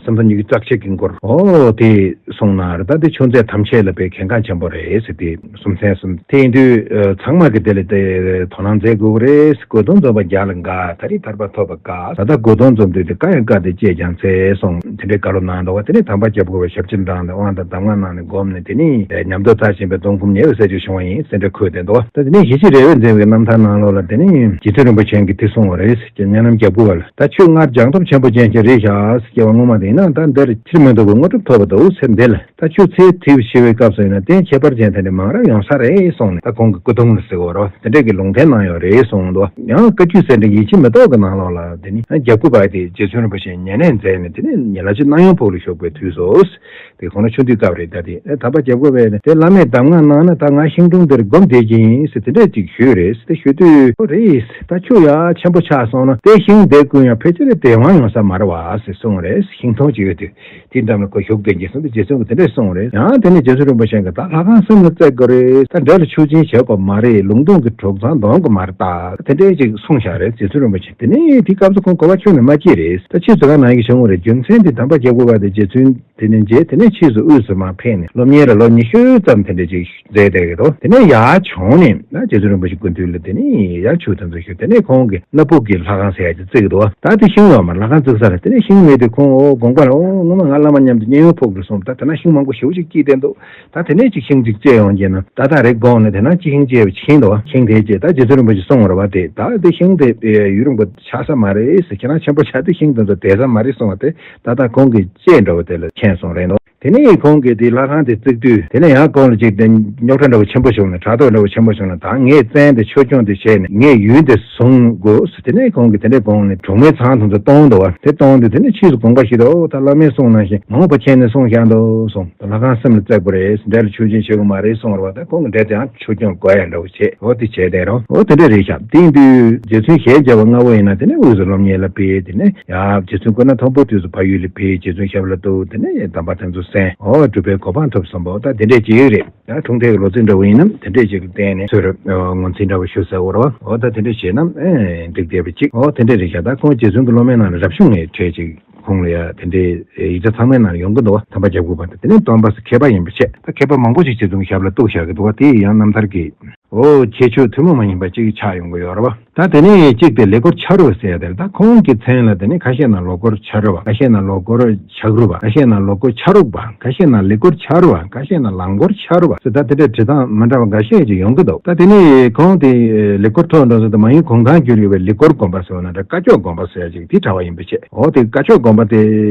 སེམས་མཐོང་ཉི་ཤུ་རྩ་གཅིག་གི་མགུར་འོ་དེ། གསུངས་ན་རེད། ད་དེ་ཆོས་མཛད་ཐམས་ཅད་ལ་དཔེ་གལ་འགངས་ཆེན་པོ་རེད་ཟེར་ཏེ། སུམ་ཚན་གསུམ། དེ་ཡིན་དུས་ཚང་མ་གིས་དེ་ལ་དེ་དོ་སྣང་མཛད་དགོས་ཀྱི་རེད། དགོས་དོན་རྫོགས་པ་རྒྱལ་ལ་དགའ། ད་རེས་ཐར་པ་ཐོབ་པ་དཀའ། ད་ལྟ་དགོས་དོན་རྫོགས་དུས་དེ་དཀའ་ཡང་དཀའ་སྟེ་སྐྱེས་ཀྱང་འཚལ་གསུངས། དེ་འདྲའི་བཀའ་སློབ་གནང་འདུག་བ། དེ་ནས་དམ་པ་རྒྱལ་པོ་པའི་ཞབས་ཕྱི་འབྲངས་ནས་དབང་དང་གདམས་ངག་གནང་ནས་བསྒོམས་ནས། དེ་ནས་ཉམས་རྟོགས་མཐར་ཕྱིན་པའི་སྡོམ་ཁུར་ཉེ་བའི་སྲས་ཆོས་བྱུང་བ་ཡིན་ཟེར་འདྲ་འཁོད་བསྡད་འདུག་བ། ད་དེ་ནས་ཞི་བྱེད་རས་པས་མཛད་པའི་རྣམ་ཐར་ནང་ལོགས་ལ། དེ་ནས་རྗེ་བཙུན་རིན་པོ་ཆེ་གིས་དེ་གསུངས་པ་རེད། ཉེ་ལམ་རྒྱབ་ཁུག་པ་ལ། ད་ཁྱོད་སྔར་སྦྱངས་སྟོབས་ཆེན་པོ་ཅན་ཞིག་རེད་ཤག་སྐྱེ་བ་སྔོན་མ་དེ་ཡིན་ན། ད་འདིར་ཕྱིར་མི་ལྡོག་པའི་དངོས་གྲུབ་ཐོབ་པ་འདུག་ཟེར། འདི་ལ་ད་ཁྱོད་ཚེ་དེ་ཞི་བའི་སྐབས་སུ་ཡིན་ན་རྟེན་ཁྱད་པར་ཅན་དེ་འདྲ་མང་རབ་ཡོང་ས་རེད་གསུངས་ནས། ད་ཁོང་གི་སྐུ་གདུང་ལ་ཟེར་བ་རོ། དེ་འདྲས་ཀྱི་ལུང་བསྟན་གནང་ཡོད་རེད་གསུངས་འདུག་ཡང་བཀའ་བརྒྱུད་ཟེར་འདྲ་ཡིད་ཆེས་མི་ཐོག་གི་ནང་ལོགས་ལ། དེ་ནི་རྒྱབ་ཁུག་པ་དེ་རྗེ་བཙུན་རིན་པོ་ཆེ་ཉེ་གནས་མཛད་ནས། དེ་ནི་ཉེ་ལ་ཕྱི་གནམ་ཡོན་ཕོག་ལ་བཞུགས་པའི་དུས་སུ། དེ་ཁོང་ན་ཆུང་དུས་སྐབས་རེད། ད་དེ་ཨེ་དམ་པ་རྒྱལ་པོ་པས་ནི་དེ་བླ་མས་གདམས་ངག་གནང་ན། ད་ང་ཤིང་དྲུང་འདིར་སྒོམ་བསྡད་ཀྱི་ཡིན་ཟེར་དེ་འདྲས་ཅིག་ཞུས་རེད། དེ་ཞུ་དུས་ཨོ་རེད། ད་ཁྱོད་ཡ་ཆེན་པོ་ཆགས་སོང་ན་དེ་ཤིང་དེ་ཀུན་ཡང་ཕལ་ཆེར་དེ་དབང་ཡོང་ས་མ་རེད་བ་ཟེར་གསུངས་རེད། ཤིང་སྡོང་ཅིག་ཡོད་དུས་དེའི་འགྲམ་ལ་ཁོ་བཞུགས་བསྡད་ཀྱི་གསུངས་ཏེ། རྗེ་བཙུན་གྱིས་དེ་འདྲས་གསུངས་རེད། ཡང་དེ་ནས་རྗེ་བཙུན་རིན་པོ་ཆེ་གིས་ད་ལྷ་ཁང་གསུམ་ལ་བརྩེགས་དགོས་རེད། ད་འདྲ་ལ་ཆོས་སྦྱིན་བྱེད་དགོས་མ་རེད། ལུང་སྡོམ་གྱི་གྲོགས་ཚང་འདོན་དགོས་མ་རེད། ད་དེ་འདྲས་ཅིག་གསུངས་བཞག་རེད་རྗེ་བཙུན་རིན་པོ་ཆེ། དེ་ནས་དེའི་སྐབས་སུ་ཁོང་གོ་བ་ཁྱོན་ནས་མ་སྐྱེས་རེད། ད་ཕྱིས་སུ་ག་ནང་གི་བྱུང་བ་རེད། རྒྱུ་མཚན་དེ་དམ་པ་རྒྱལ་པོ་པ་དེ་རྗེ་བཙུན་དེ་ནས་མཇལ། དེ་ནས་ཕྱིས་སུ་དབུས་སུ་མར་ཕེབས་ནས་སློབ་གཉེར་ལ་ལོ་ཉི་ཤུ་ཙམ་དེ་འདྲ་ཅིག་མཛད་བསྡད་ཀྱི་འདུག་དེ་ནས་ཡར་བྱོན་ནས་ད་རྗེ་བཙུན་རིན་པོ་ཆེ་སྐུ་མདུན་ལ་དེ་ནས་ཡར་ཆོས་དེ་ཚོ་ཞུ། དེ་ནས་ཁོང་གིས་སྣ་ཕུག་གི་ལྷ་ཁང་ཟེར་ཡ་ཅིག་བརྩིགས་འདུག་ད་དེ་ཤིང་ཡོད་མ་རེད། ལྷ་ཁང་བརྩིགས་ས་ལ། དེ་ནས་ཤིང་མེད་དུས་ཁོང་འོ་དགོངས་པ་ལ། འོ་ངོ་མ་ང་བླ་མ་མཉམ་དུ་མཉན་ཡོད་ཕུག་ལ་སོང་། ད་དེ་ན་ཤིང་མང་པོ་ཞེ་པོ་ཅིག་སྐྱེས་བསྡད་འདུག་ད་དེ་ནས་ཅིག་ཤིང་ཅིག་བཅད་ཡོང་རྒྱུ་ན་ད་ད་རེ་དགོངས་ནས། དེ་ན་ཅིག་ཤིང་བཅད་པ་ཕྱིན་འདུག་ཤིང་དེ་བཅད། ད་རྗེ་བཙུན་རིན་པོ་ཆེ་གསུངས་པ་རེད་བ། དེ་ད་དེ་ཤིང་དེ་ཡུན་རིང་པོ་ཆགས་ས་མ་རེད་ཟེར། ཁྱེད་རང་ཆེན་པོ་ཆགས་དུས་ཤིང་དེ་ཚོ་བསྡད་ས་མ་རེད་གསུངས་པ་དེ། ད་ལྟ་ཁོང་གིས་བཅད་འགྲོ་བ་དེ་ལ་མཁྱེན་སོང་རེད་འདུག་དེ་ནས་ཁོང་གིས་དེ་ལྷ་ཁང་དེ་བརྩིགས་དུས། དེ་ནས་ཡང་ཁོང་ལ་ཅིག་དེ་རྙོག་དྲ་འདྲ་བོ་ཆེན་པོ་བྱུང་ནས། ཕྲག་དོག་འདྲ་བོ་ཆེན་པོ་བྱུང་ནས། ད་ངས་བཙན་དེ་ཆོས་སྐྱོང་དེ་བྱས་ནས་ངས་ཡུལ་དེ་བཟུང་དགོས་ཟེར། དེ་ནས་ཁོང་གིས་དེ་འདྲས་དགོངས་ནས་གྲོང་མིའི་ཚང་དེ་ཚོ་བཏང་འདུག་བ། དེ་བཏང་དུས་དེ་ནས་ཕྱིས་སུ་དགོངས་པ་ཞིག་འདུག་ད་བླ་མས་གསུངས་ནང་བཞིན་མ་འོངས་པ་མཁྱེན་ནས་གསུངས་བཞག་འདུག་གསུངས། ད་ལྷ་ཁང་གསུམ་ལ་བརྩེགས་པོ་རེད། འདྲ་ལ་ཆོས་སྦྱིན་བྱེད་དགོས་མ་རེད་གསུངས་པ་རེད་བ། ད་ཁོང་གིས་འདྲ་དེ་ཡང་ཆོས་སྐྱོང་དགོས་ཡ་འདྲ་བོ་བྱས། འོ་དེ་བྱས་བསྡད་རོགས། འོ་དེ་འདྲ་རེད་ཤག་དེ་ཡིན་དུས་རྗེ་བཙུན་ཞལ་མཇལ་བ་སྔ་བོ་ཡིན་ན་དེ་ནས་དབུས་སུ་སློབ་གཉེར་ལ་ཕེབས། དེ་ནས་ཡ་རྗེ་བཙུན་སྐུ་ན་མཐོན་པོ་དུས་སུ་ཕ་ཡུལ་ལ་ཕེབས། རྗེ་བཙུན་ཞབས་ལ་གཏུགས། དེ་ནས་དམ་པ་དེ་ཚོ་གསན། འོ་གྲུབ་པའི་གོ་འཕང་ཐོབ་སོང་བ། ད་དེ་འདྲས་ཅིག་རེད། ཡང་འཁྲུངས་མཐའི་ལོ་ཚིགས་འདྲ་བོ་ཡིན་ནམ་དེ་འདྲས་ཅིག་ལ་བརྟེན་ནས་ཚུར་ངོས་འཛིན་འདྲ་བོ་ཞུ་ཟེར་བ་རེད་བ། འོ་ད་དེ་འདྲས་བྱས་ན་ཨེ་འགྲིག་བསྡད་པ་ཅིག་འོ་དེ་འདྲས་རེད་ཤག་ད་ཁོང་རྗེ་བཙུན་གྱི་སློབ་མའི་ནང་ལ་རབ་བྱུང་ངའི་གྲས་ཅིག་ཁོང་ལ་ཡ་དེ་འདྲའི་ཡིག་ཆ་ཚང་མའི་ནང་ཡོང་གི་འདུག་བ། དམ་པ་རྒྱལ་པོ་པ་དང་། དེ་ནས་སྟོན་པ་ཟེར་མཁས་པ་ཡིན་པ་བྱས། ད་མཁས་པ་མང་པོ་ཞིག་རྗེ་བཙུན་གྱི་ཞབས་ལ་གཏུགས་བཞག་གི་འདུག་བ། དེ་ཡང་རྣམ་ཐར་གྱི་འོ་ཁྱད་ཆོས་ཐུན་མོང་མ་ཡིན་པ་ཅིག་ཆགས་ཡོང་གི་ཡོད་རེད་བ། ད་དེ་ནས་གཅིག་དེ་ལེགས་སྐོར་ཆ་རུ་ཟེར་ཡ་དེ་རེད། ད་ཁོང་གི་མཚན་ལ་དེ་ནས་ཁ་ཤས་ན་ལོ་སྐོར་ཆ་རུ་བ། ཁ་ཤས་ན་ལོ་སྐོར་ཆག་རུ་བ། ཁ་ཤས་ན་ལོ་སྐོར་ཆ་རུག་པ། ཁ་ཤས་ན་ལེགས་སྐོར་ཆ་རུ་བ། ཁ་ཤས་ན་ལང་སྐོར་ཆ་རུ་བ་ཟེར། ད་དེ་འདྲའི་འབྲི་སྟངས་མི་འདྲ་བ་འགའ་ཤས་ཅིག་ཡོང་གི་འདུག་ད་དེ་ནས་ཁོང་དེ་ལེགས་སྐོར་ཐོག་འགྲོ་ས་དེ་མ་ཡུམ་གུང་ཐང་བརྒྱུད་ཡོད་པའི་ལེགས་སྐོར་དགོན་པ་ཟེར་བ་ན་འདྲ། བཀའ་ཆོས་དགོན་པ་ཟེར་ཡ་ཅིག་དེ་གྲྭ་པ་ཡིན་པ་བྱས། འོ་དེ་བཀའ་ཆོས་དགོན་པ་དེ་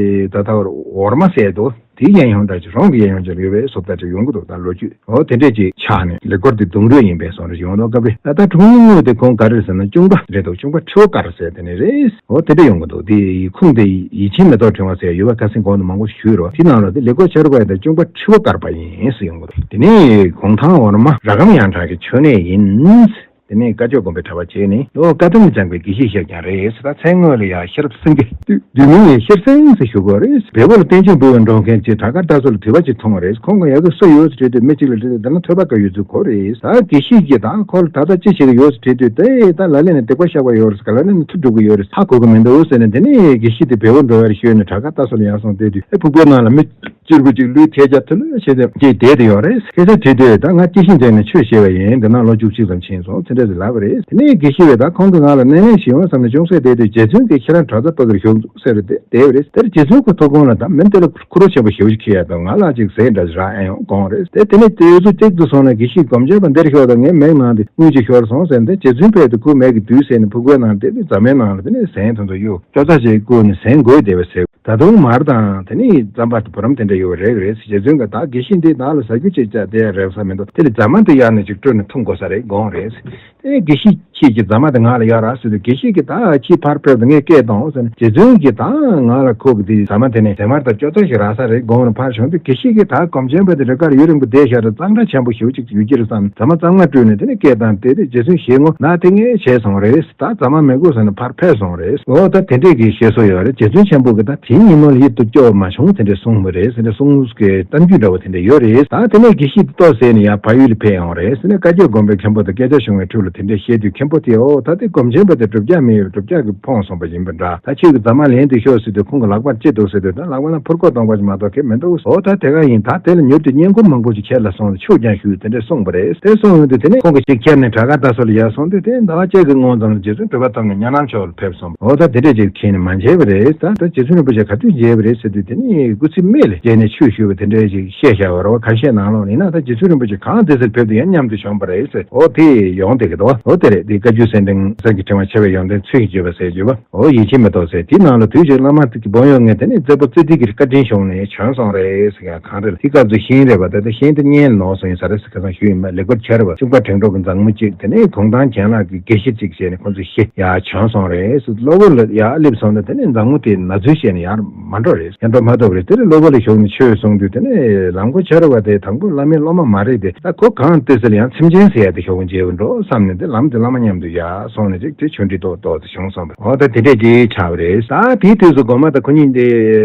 ད་ལྟ་བར་འོར་མ་ཟེར་འདུག་དེའི་གཡས་གཡོན་འདྲ་ཅིག་རོང་གི་གཡས་གཡོན་ཅིག་ལ་ཡོད་པའི་བཟོ་ལྟ་ཅིག་ཡོང་གི་འདུག་ད་ལོ་རྒྱུས་འོ་དེ་འདྲས་ཅིག་ཆགས་ནས་ལེགས་སྐོར་དེ་གདུང་འགྲོས་ཡིན་པའི་བཟོ་འདྲ་ཅིག་ཡོང་འདུག་སྐབས་རེ་ད་ལྟ་འཁྲུངས་ཡུལ་དངོས་དེ་ཁོང་ག་རེ་ཟེར་ན་ཅུང་པ་རེད་འདུག་ཅུང་པ་ཁྲི་བོ་དཀར་ཟེར་དེ་ནས་རེད། འོ་དེ་འདྲས་ཡོང་གི་འདུག་དེ་ཁུངས་དེ་ཡིད་ཆེས་མེ་ཏོག་ཕྲེང་བ་ཟེར་ཡོད་པ་ཁ་སང་གོང་དུ་མང་པོ་ཞུས་རོགས། དེ་ནང་ལ་དེ་ལེགས་སྐོར་ཆ་རུ་བ་ཡིན་ད་ཅུང་པ་ཁྲི་བོ་དཀར་པ་ཡིན་ཟེར་ཡོང་གི་འདུག་དེ་ནས་གུང་ཐང་འོར་མ་ར་སྒམ་ཡང་གྲགས་ཀྱི་མཆོད་གནས་ཡིན། དེ་ནས་བཀའ་བརྒྱུད་དགོན་པའི་གྲྭ་པ་བྱས་ནས་ལོ་བཀའ་གདམས་ལ་སྦྱངས་པའི་དགེ་བཤེས་ཤིག་ཀྱང་རེད་ཟེར། ད་མཚན་དངོས་ལ་ཡང་ཤེས་རབ་སེང་གེ། བསྡུས་མིང་ལ་ཤེར་སེང་ཟེར་ཞུ་དགོས་རེད། བལ་པོ་ལ་བསྟན་ཆེན་འབུལ་བའི་འགྲོ་མཁན་གྱི་གྲྭ་ཁར་ལྟ་ཚུལ་ལ་དུས་བབ་ཅིག་མཐོང་བ་རེད། ཁོང་གིས་ཡ་གི་སུ་ཡོད་ཟེར་དྲིས་དུས་མི་གཅིག་ལ་དྲིས་དུས་འདི་ན་ཐོས་པ་དཀར་ཡོད་ཚུལ་གོ་རེད། ད་དགེ་བཤེས་ཀྱིས་ད་ཁོ་ལ་ད་ལྟ་ཅི་བྱེད་ཀྱི་ཡོད་ཟེར་དྲིས་དུས་དེ་ད་ལ་ལས་ནས་སྡིག་པ་བཤགས་པ་ཡོད་རེད་ཟེར། ག་ལ་ལས་ནས་མཐུ་སྒྲུབ་ཀྱི་ཡོད་རེད། ཧ་གོ་གི་མི་འདུག་ཟེར་ནས། དེ་ནས་དགེ་བཤེས་དེ་བལ་པོ་འགྲོ་ཡར་ཤོད་ནས་གྲྭ་ཁར་ལྟ་ཚུལ་ལ་ཡར་སོང་བལྟས་དུས་ཨེ་ཕུག་པའི་ནང་ལ་མི། གཅེར་བུ་གཅིག་ལུས་ཐལ་རྒྱ་ཐུ་ལུ་བྱས་ཏེ་ཅིག་བསྡད་དེ་ཡོད་རེད། སྐད་ཆ་དྲིས་དུས་ད་ང་སྐྱེས་ཤིང་འདས་ནས་ཆོས་བཤད་པ་ཡིན། འདི་ན་ལོ་བཅུ་གཅིག་ཙམ་ཕྱིན་སོང་ཟེར་འདྲ་ཞིག་ལབ་པ་རེད། དེ་ནས་དགེ་བཤེས་པས་ད་ཁོང་གིས་ང་ལ་གནས་ལེན་ཞིག་ཡོང་བསམ་ནས་ཅུང་ཟད་བསྡད་དུས་རྗེ་བཙུན་གྱིས་ཁྱེད་རང་གྲྭ་ཚང་ཕ་གིར་ཞུགས་འདུག་ཟེར་ཏེ་བསྡད་པ་རེད། དེར་རྗེ་བཙུན་གྱི་ཐུགས་དགོངས་ལ་ད་མི་འདི་ལ་ཁུར་བོ་ཆེན་པོ་ཞེ་པོ་ཅིག་ཁེལ་ཡ་འདུག་ང་ལ་ཅིག་ཟས་འདྲ་ཞིག་རག་ཨེ་ཡོང་དགོངས་རེད། དེ་དེ་ནས་དུས་ཚོད་གཅིག་ཏུ་སོང་ནས་དགེ་བཤེས་སྒོམ་ཆེན་པ་འདིར་ཤོག་དང་ངའི་མིག་ནང་དེ་དངུལ་ཅིག་ཤོར་སོང་ཟེར་ཏེ་རྗེ་བཙུན་ཕེབས་ཏེ་ཁོའི་མིག་གི་རྡུལ་ཟེར་ནས་ཕུག་པའི་ནང་དེ་རྫ་མའི་ནང་ལ་དེ་ནས་ཟན་དེ་ཚོ་གཡུག་ཅོ་ཙ་ཞིག་བསྐུར་ནས་ཟན་བགོས་བསྡད་པ་ཟེར། ད་དུང་མར་དང་དེ་ནས་རྩམ་པ་དང་བུ་རམ་དེ་འདྲ་ཡོད་རེད་རེད། རྗེ་བཙུན་གྱིས་ད་དགེ་བཤེས་འདི་བདག་ལ་ཟ་རྒྱུ་ཅིག་བཅག་བསྡད་ཡ་རེད་བསམ་མི་འདུག་དེ་ལ་རྫ་མ་དེ་གཡར་ནས་ཅིག་བཀྲུས་ནས་འཐུང་དགོས་ས་རེད་དགོངས་རེད། དེ་དགེ་བཤེས་ཁྱེད་ཀྱིས་རྫ་མ་དེ་ང་ལ་གཡར་རོགས་ཟེར་དུས་དགེ་བཤེས་ཀྱིས་ད་ཁྱེད་ཕར་ཕེབས་དང་ངས་སྐད་གཏོང་ཟེར་ནས། རྗེ་བཙུན་གྱིས་ད་ང་ལ་ཁོ་གི་དེ་རྫ་མ་དེ་ནས་ཟན་མར་དང་ཅོ་ཙ་ཞིག་རག་ས་རེད་དགོངས་ནས་ཕར་བྱུང་དུས་དགེ་བཤེས་ཀྱིས་ད་སྒོམ་ཆེན་པ་དེ་རི་ཁར་ཡུན་རིང་པོ་བསྡད་བཞག་རེད། གཙང་སྦྲ་ཆེན་པོ་ཞེ་པོ་ཅིག་ཡོད་ཀྱི་རེད་བསམ་རྫ་མ་གཙང་མ་བཀྲུས་ནས་དེ་ནས་སྐད་བཏང་དེ་དུས་རྗེ་བཙུན་ཞེད་ངོ་ན་དེ་ངས་བྱས་སོང་རེད། ད་རྫ་མ་མི་དགོས་ཟེར་ནས་ཕར་ཕེབས་སོང་རེད། འོ་ད་དེ་འདྲས་ཀྱི་བཤད་སྲོལ་ཡོད་རེད། རྗེ་བཙུན་ཆེན་པོ་གིས་ད་དེའི་ཉིན་མོ་ལ་ཡིད་དུ་སྐྱོ་བ་མ་བྱུང་དེ་འདྲས་གསུངས་པ་རེད་ཟེར་ནས་གསུངས་ཀྱི་གཏམ་རྒྱུད་འདྲ་བོ་དེ་འདྲས་ཡོད་རེད། ད་དེ་ནས་དགེ་བཤེས་དེ་ལྟོ་ཟས་ནས་ཡར་བལ་ཡུལ་ལ་ཕེབས་ཡོང་རེད་ཟེར་ནས་བཀའ་བརྒྱུད་དགོན་པའི་མཁན་པོ་དང་སྐད་ཆ་བྱུང་བའི་འཕྲོ་ལ་དེ་འདྲས་བཤད་དུས་མཁན་པོ་དེས་འོ་ད་དེ་སྒོམ་ཆེན་པ་དེ་སྒྲུབ་བྱ་མེད་པའི་སྒྲུབ་བྱ་གིས་ཕོངས་སོང་བ་ཡིན་པ་འདྲ། ད་ཁྱོད་ཀྱིས་རྫ་མ་ལེན་དུ་ཤོག་ཟེར་དུས་ཁོང་གི་ལག་པར་ཅི་འདུག་ཟེར་དུས་ད་ལག་པ་ན་ཕུར་སྐོགས་སྟོང་པ་ཞིག་མ་གཏོགས་གང་མི་འདུག་འོ་ད་དེ་ག་ཡིན། ད་དེ་ལ་མྱུར་དུ་བསྙེན་བཀུར་མང་པོ་ཞིག་ཁྱེར་ལ་སོང་ནས་ཆོས་ཀྱང་ཞུས་དེ་འདྲས་གསུངས་པ་རེད། དེ་གསུངས་ཡོང་དུས་དེ་ནས་ཁོང་གིས་ཅིག་ཁྱེར་ནས་གྲྭ་ཁར་ལྟ་ཚུལ་ལ་ཡར་སོང་དུས་དེ་ཟླ་བ་གཅིག་གི་སྔོན་ཙམ་ལ་རྗེ་བཙུན་གྲུབ་པ་ཐོབ་ནས་གཉའ་ནང་ཕྱོགས་ལ་ཕེབས་སོང་། འོ་ད་དེ་འདྲས་ཅིག་ཁྱེར་ནས་མ་མཇལ་བ་རེད། ད་ད་རྗེ་བཙུན་རིན་པོ་ཆེ་ག་དུས་མཇལ་བ་རེད་ཟེར་དུས་དེ་ནས་སྐུ་ཚེ་སྨད་ལ་མཇལ་ནས་ཆོས་ཞུས་པ་དེ་འདྲས་ཅིག་བཤད་བཞག་པ་རེད་བ། ཁ་ཤས་ནང་ལོགས་ལ་ཡིན་ན་ད་རྗེ་བཙུན་རིན་པོ་ཆེ་གང་དེ་ཚེ་ཕེབས་དུས་ཡང་མཉམ་དུ་བྱོན་པ་རེད་ཟེར། འོ་དེ་ཡོང་བསྡད་ཀྱི་འདུག་འོ་དེ་རེད། དེ་བཀའ་བརྒྱུད་གསེར་ཕྲེང་གསེར་གྱི་ཕྲེང་བ་ཆེ་བའི་ཡོན་ཏན་ཚུལ་བཞིན་བརྗོད་པ་ཟེར་བརྗོད་པ། འོ་ཡིད་ཆེས་མི་ཐོགས་ཟེར། དེའི་ནང་ལ་དུས་ཀྱི་བླ་མ་དེ་གི་བོན་ཡོད་ངས་དེ་ནས་རྩེ་པོ་རྩེ་ཐིག་གི་བཀའ་དྲིན་བྱུང་ནས་བྱོན་སོང་རེད་ཟེར་ཡ་གང་རེད། དེ་སྐབས་སུ་ཤིང་རེད་པ། ད་ལྟ་ཤིང་དེ་གཉེན་ནོར་སོང་ཡིན་ས་རེད་ཟེར་ཁ་སང་ཞུས་ཡིན་པ། ལེགས་པར་འཆར་བ་གཅུང་པ་དྲན་གྲོགས་ཀྱི་མཛངས་མོ་གཅིག་དེ་ནས་གུང་ཐང་གྱེན་ལངས་ཀྱི་དགེ་བཤེས་གཅིག་བྱས་ནས་ཁོང་ཚོ་ཤི་ཡ་བྱོན་སོང་རེད་ཟེར། གློ་བུར་ལ་ཡ་སླེབས་སོང་ན་དེ་ནས་མཛངས་མོ་དེ་ན་ཚུལ་བཤད་ནས་ཡར་མ་འགྲོ་རེད། ཡར་འགྲོ་མ་ཐུབ་རེད། དེ་ནས་གློ་བུར་ལ་ཞུགས་ནས་ཆོས་གསུངས་དུས་དེ་ནས་ལམ་མགོ་འཆར་བ་དེ་དང་པོ་བླ་མའི་སློབ་མ་མ་རེད་དེ། ད་ཁོ་གང་ལྟོས་ཟེར་ཡང་ཚིམ་ཆེན་ཟེར་ཡ་དེ་ཞུགས་མཇལ་བ་འགྲོ་བསམ་ནས་དེ་ལམ་དེ་བླ་མ་མཉམ་དུ་ཡར་སོང་ནས་ཅིག་དེ་ཆོས་འབྲེལ་ཏོག་ཏོག་དེ་བྱུང་སོང་བ། འོ་ད་དེ་འདྲས་ཅིག་ཆགས་པ་རེད། ད་དེའི་དུས་སུ་སྒོམ་པ་དང་ཁོ་གཉིས་དེ་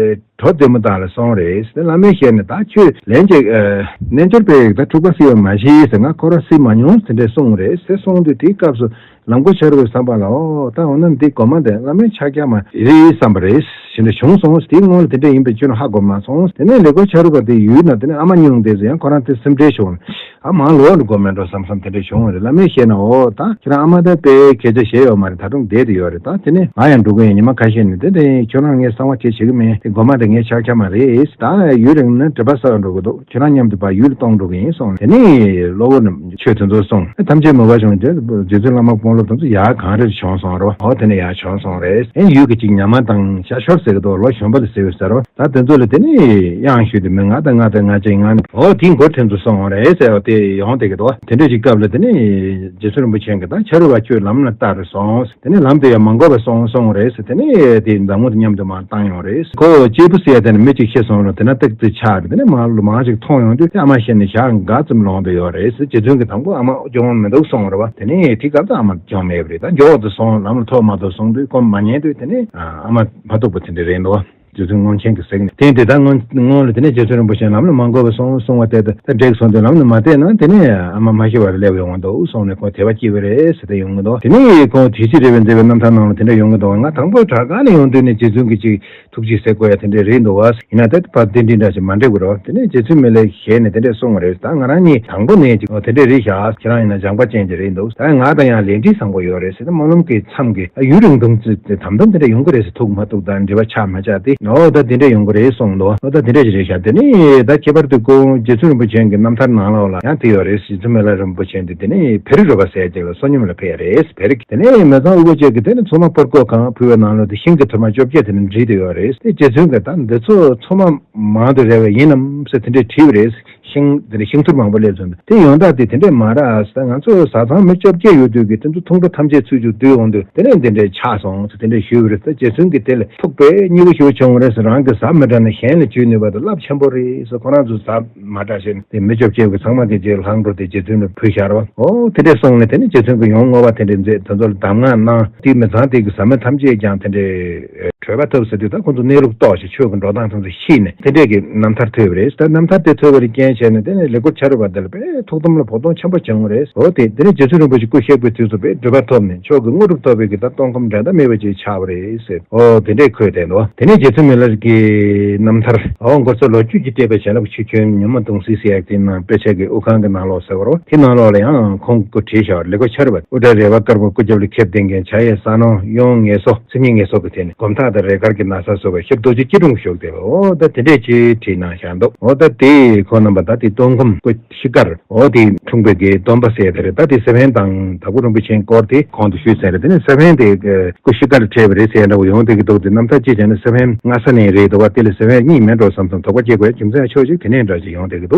གྲོ་བདེ་མོ་དག་ལ་སོང་རེད། དེ་བླ་མའི་ཞལ་ནས་ད་ཁྱོད་ལན་ཅིག་རྣལ་འབྱོར་པས་ད་འཁྲུག་པ་སེལ་བ་མ་ཤེས་ཟེར། ང་ཁོ་རང་སེལ་མ་མྱོང་ཟེར་འདྲས་གསུངས་རེད་ཟེར་གསུངས་དུས་དེའི་སྐབས་སུ་ལམ་མགོ་འཆར་བའི་བསམ་པ་ལ་འོ་ད་འོ་ན་འདི་སྒོམ་པ་དེ་བླ་མའི་ཕྱག་རྒྱ་མ་རེད་བསམ་པ་རེད་ཟེར་འདྲས་བྱུང་སོང་། དེའི་སྔོན་ལ་དེ་འདྲས་ཡིན་པའི་ཁྱོན་ནས་ཧ་གོ་མ་སོང་། དེ་ནས་ལེགས་པར་འཆར་བ་དེ་ཡུལ་ན་དེ་ནས་ཨ་མ་སྙུང་དེ་ཚོ་ཡང་ཁོ་རང་དེ་སེམས་ཁྲལ་བྱུང་། ཨ་མ་ལོག་ནས་སྒོམ་མེད་འགྲོ་བསམ་བསམ་དེ་འདྲ་བྱུང་བ་རེད། བླ་མས་བཤད་ན་འོ་ད་ཁྱེད་རང་ཨ་མ་ད་དཔེ་སྐད་ཆ་བཤད་ཡོད་མ་རེད། ད་དུང་བསྡད་དེ་ཡོད་རེད། ད་དེ་ནས་ང་ཡང་འགྲོ་གི་ཡིན། ཉི་མ་ཁ་ཤས་ནས་དེ་དེ་ཁྱོད་རང་ངས་གསང་བ་དེ་བྱེད་ཀྱི་མིན། དེ་སྒོམ་མ་དེ་ངའི་ཕྱག་རྒྱ་མ་རེད། ད་ཡུན་རིང་ན་སྒྲིབ་པ་བསགས་འགྲོ་གི་འདུག་ཁྱོད་རང་མཉམ་དུ་ཕར་ཡུལ་ལ་གཏོང་འགྲོ་གི་ཡིན་གསུངས། དེ་ནས་གློ་བུར་ནས་ཆོས་དེ་ཚོ་གསུངས། ཐམས་ཅད་མོས་པ་བྱུང་རྗེ་རྗེ་བཙུན་བླ་མ་དཔོན་སློབ་དེ་ཚོ་ཡར་གངས་རིར་བྱོན་སོང་རེད་བ། འོ་དེ་ནས་ཡར་བྱོན་སོང་རེད། ཨེ་ཡུལ་གྱི་ཅིག་ཉ་མ་དང་ཤ་ཤོར་ཟེར་གི་འདུག་ལོ་གཞོན་པ་ལ་ཟེར་བའི་ཟེར་བ། ད་དེ་ཚོ་ལ་དེ་ནས་གཡང་ཞུས་ཏེ་མི་ང་དང་ང་དང་ང་ཅག་ང་ནི་འོ་དེའི་མགོ་དེ་ཚོ་སོང་རེད་ཟེར་བ་དེ་ཡོང་བསྡད་ཀྱི་འདུག་དེ་འདྲ་ཅིག་སྐབས་ལ་དེ་ནས་རྗེ་བཙུན་རིན་པོ་ཆེ་གིས་ད་ཕྱི་རུ་བ་ཁྱོད་ལམ་ལ་བལྟ་རུ་སོང་། དེ་ནས་ལམ་དེ་ཡང་མ་འགོར་བར་སོང་སོང་རེད་ཟེར། དེ་ནས་དེ་མཛངས་མོ་དང་མཉམ་དུ་མར་བཏང་ཡོང་རེད། ཁོ་གཅེར་བུ་ཟེར་ཡ་དེ་ནི་མི་གཅིག་ཤི་སོང་རུང་དེ་ན་ཏོག་ཙམ་ཆགས་རེད། དེ་ནས་མར་ལོ་མང་ཅིག་མཐོང་ཡོང་དུས་ཨ་མ་ཤི་ནས་ཞག་འགའ་ཙམ་ལོངས་བསྡད་ཡོད་རེད་ཟེར། རྗེ་བཙུན་གྱིས་དང་པོ་ཨ་མ་སྐྱོང་མི་འདུག་གསུངས་རེད་བ། དེ་ནས་དེ་སྐབས་དུ་ཨ་མ་སྐྱོང་མེད་པ་རེད། ད་མགྱོགས་དུ་སོང་ལམ་ལ་ཐོགས་མ་ཐོགས་གསུངས་དུས་ཁོ་མ་ཉན་དུས་དེ་ནས་ཨ་མ་མ་ཐུག་པ་དེ་འདྲ་རེད་འདུག་རྗེ་བཙུན་སྔོན་ཆད་ཀྱི་གཟིགས་ནས་དེ་དེ་ལྟར་སྔོན་སྔོན་ལ་དེ་ནས་རྗེ་བཙུན་རིན་པོ་ཆེ་ལམ་ལ་མ་འགོར་བར་སོང་གསུང་བ་དེ་ད་འགྲིག་སོང་དུས་ལམ་ལ་མ་བལྟས་ན་དེ་ནས་ཨ་མ་མ་ཤི་བར་སླེབས་ཡོང་བ་འདུག་གསུངས་ནས་ཁོ་དད་པ་སྐྱེས་པ་རེད་ཟེར་ཏེ་ཡོང་གི་འདུག་དེ་ནས་ཁོང་དུས་ཕྱིས་རེ་བའི་མཛད་པའི་རྣམ་ཐར་ནང་ལ་དེ་འདྲ་ཡོང་གི་འདུག་ང་དང་པོ་དྲག་ག་ནས་ཡོང་དུས་ནས་རྗེ་བཙུན་གྱི་ཅིག་ཐུགས་རྗེ་ཟེར་དགོས་ཡ་དེ་འདྲ་རེད་འདུག་བ། ཡིན་ན་ད་ཕར་གདན་འདྲེན་འདྲ་ཞིག་མ་འགྲིག་པ་རེད། དེ་ནས་རྗེ་བཙུན་མི་ལའི་ཞལ་ནས་དེ་འདྲ་གསུངས་པ་རེད། ད་ང་རང་གཉིས་དང་པོ་ནས་ཅིག་དེ་འདྲ་རེད་ཤག་ཁྱེད་རང་ཡིན་ན་སྦྱངས་པ་ཅན་ཅིག་རེད་འདུག་ད་ང་དང་ཡང་ལས་འབྲེལ་བཟང་པོ་ཡོད་རེད་ཟེར་ཏེ་སྨོན་ལམ་གྱི་མཚམས་ཀྱི་ཡུན་རིང་དུམ་ཚིགས་དེ་དམ་དམ་དེ་འདྲ་ཡོང་གི་རེད་ཟེར། ཐུག་མ་ཐུག་དང་འབྲེལ་བ་ཆགས་མ་ཆགས་དེ་ཨོ་ད་དེ་འདྲ་ཡོང་གི་རེད་གསུངས་འདུག་ཨོ་ད་དེ་འདྲ་ཞིག་རེད་ཤག་དེ་ནས་ད་ཁྱད་པར་དུ་ཁོང་རྗེ་བཙུན་རིན་པོ་ཆེ་གི་རྣམ་ཐར་ནང་ལོགས་ལ་ཡང་དེ་ཡོད་རེད། རྗེ་བཙུན་མི་ལ་རིན་པོ་ཆེ་འདི་དེ་ནས་བེ་རི་རོ་པ་ཟེར་ཅིག་ལ་བསོད་སྙོམས་ལ་ཕེབས་ཡ་རེད། བེ་རི་གི་དེ་ནས་མི་ཚང་དབུལ་པོ་ཅིག་གི་དེ་ནས་ཚོད་མ་ཕོར་ཀོ་གང་ཕུལ་བའི་ནང་ལོགས་དེ་ཤིང་གི་ཐུར་མ་བཅོ་བརྒྱད་དེ་ནས་བསྒྲིལ་དུ་ཡོད་རེད། དེ་རྗེ་བཙུན་གི་ད་འདི་ཚོ་ཚོད་མ་མང་དུ་རེ་བ་ཡིན་ནམ་ཟེར་དེ་འདྲས་དྲིས་པ་རེད། ཤིང་། དེ་འདྲའི་ཤིང་ཐུར་མང་པོ་སླེབས་སོང་། དེ་ཡོང་སྟངས་དེ་དེ་འདྲས་མ་རེད་ཟེར། ང་ཚོ་བཟའ་ཚང་མི་བཅོ་བརྒྱད་ཡོད་དུས་ཀྱི་དེ་ཚོ་འཐུང་གྲོ་ཐམས་ཅད་ཚུད་རྒྱུ་བསྡུས་ཡོང་དུས་དེ་ནས་འདི་འདྲས་ཆགས་སོང་ཟེར་དེ་འདྲས་ཞུས་པ་རེད། ད་རྗེ་བཙུན་གྱིས་དེ་ལ་ཐུགས་དཔེ་མཉེས་པོ་ཞེ་པོ་བྱུང་བ་རེད་ཟེར། རང་གིས་ཟ་མི་དྲག་ན་གཞན་ལ་བྱིན་ནུས་པ་དེ་རླབས་ཆེན་པོ་རེད་ཟེར། ཁོ་རང་ཚོས་ཟ་མ་དྲག་བྱས་ནས་དེ་མི་བཅོ་བརྒྱད་ཀྱི་ཚང་མ་དེ་རྗེས་ལྷག་འགྲོ་དེ་རྗེ་བཙུན་ལ་ཕུལ་བཞག་རེད་བ། ཨོ་དེ་འདྲས་སོང་ནས་དེ་ནས་རྗེ་བཙུན་གྱིས་ཡོང་བསྔོ་བ་དེ་འདྲས་མཛད། དེ་ཚོ་ལ་གདམས་ངག་གནང་། དེའི་མི་ཚང་དེ་གི་བཟའ་མི་ཐམས་ཅད་ཀྱང་དེ་འདྲས་བྲོས་པ་ཐོབ་ཟེར་དུས་ད་ཁོང་ཚོ་གནས་ལུགས་རྟོགས་ཤིང་ཆོས་ཀྱི་འགྲོ་སྟངས་ཐམས་ཅད་ཤེས་ནས་དེ་འདྲས་ཀྱི་རྣམ་ཐར་ཐོས་པ་རེད། ད་རྣམ་ཐར་དེ་ཐོས་པ་ལ་རྐྱེན་བྱས་ནས་དེ་ནས་ལེགས་པར་ཕྱག་རོལ་པ་དེ་ལ་དཔེ་ཐུགས་དམ་ལ་བོགས་གཏོང་ཆེན་པོ་བྱུང་བ་རེད། འོ་དེ་དེ་ནས་རྗེ་བཙུན་རིན་པོ་ཆེ་སྐུ་གཤེགས་པའི་དུས་སུ་དཔེ་འགྲུབ་པ་ཐོབ་ནས་མཆོག་གི་དངོས་གྲུབ་ཐོབ་པའི་གི་ད་སྟོང་ཁམས་འགྲན་ཟླ་མེད་པ་ཅིག་ཆགས་པ་རེད་ཟེར། ཨོ་དེ་འདྲས་འཁོད་བསྡད་འདུག། དེ་ནས་རྗེ་བཙུན་མི་ལ་རས་ཀྱི་རྣམ་ཐར། ཨོ་མགོ་ཚོ་ལོ་རྒྱུས་ཀྱི་བལྟས་པའི་བྱིན་རླབས་ཆུ་ཆེན་ཉོན་མོངས་གདུང་སེལ་ཟེར་ཡག་དེའི་ནང་དཔེ་ཆ་གི་དབུ་ཁང་གི་ནང་ལོགས་ཟེར་བ་རེད། དེ་ནང་ལོགས་ལ་ཡང་ཁོང་གིས་བྲིས་བཞག་པ་ལེགས་པར་ཕྱག་རོལ་པ། དབུ་སྐྲ་རལ་པ་དཀར་པོ་སྐུ་རྒྱབ་ལ་ཁེབས་ལྡན་མཁན། ཕྱག་གཡས་ས་ནོར་གཡོན་ངལ་གསོ་མཚན་ཉིད་ངལ་གསོ་གི་ཐད་ནས་སྒོམ་ཐག་དང་རས་དཀར་གྱི་ན་བཟའ་བཟོ་བའི་ཞབས་རྡོ་རྗེ་སྐྱིལ་ཀྲུང་གིས་བཞུགས་བསྡད་པ། ཨོ་ད་དེ་འདྲས་ཅིག་བྲིས་གནང་བཞག་འདུག། ཨོ་ད་དེ་ཁོང་རྣམ་པ་ད་དེ་སྟོང་ཁམས་སྐུ་ཤི་ཀར་ཨོ་དེ་འཁྲུངས་པའི་གི་སྡོམ་པ་ཟེར་དེ་རེད། ད་དེ་སེ་བན་དང་དྭགས་པོ་རིན་པོ་ཆེའི་སྐོར་དེ་གོང་དུ་ཞུས་ཚར་རེད། དེ་ནས་སེ་བན་དེ་སྐུ་ཤི་ཀར་འཕྲད་པ་རེད་ཟེར་འདྲ་བོ་ཡོང་བསྡད་ཀྱི་འདུག། དེ་རྣམ་ཐར་ཅིག་བྱས་ན་སེ་བན་སྔ་ས་ནས་རེད་འདུག་བ། དེ་ལ་སེ་བན་གཉིས་མེད་འགྲོ་བསམ་སོང་། དོགས་པ་སྐྱེ་དགོས་རྒྱུ་མཚན་ཆོག་ཅིག་དེ་ནས་འདྲ་ཅིག་ཡོང་བསྡད་ཀྱི་འདུག།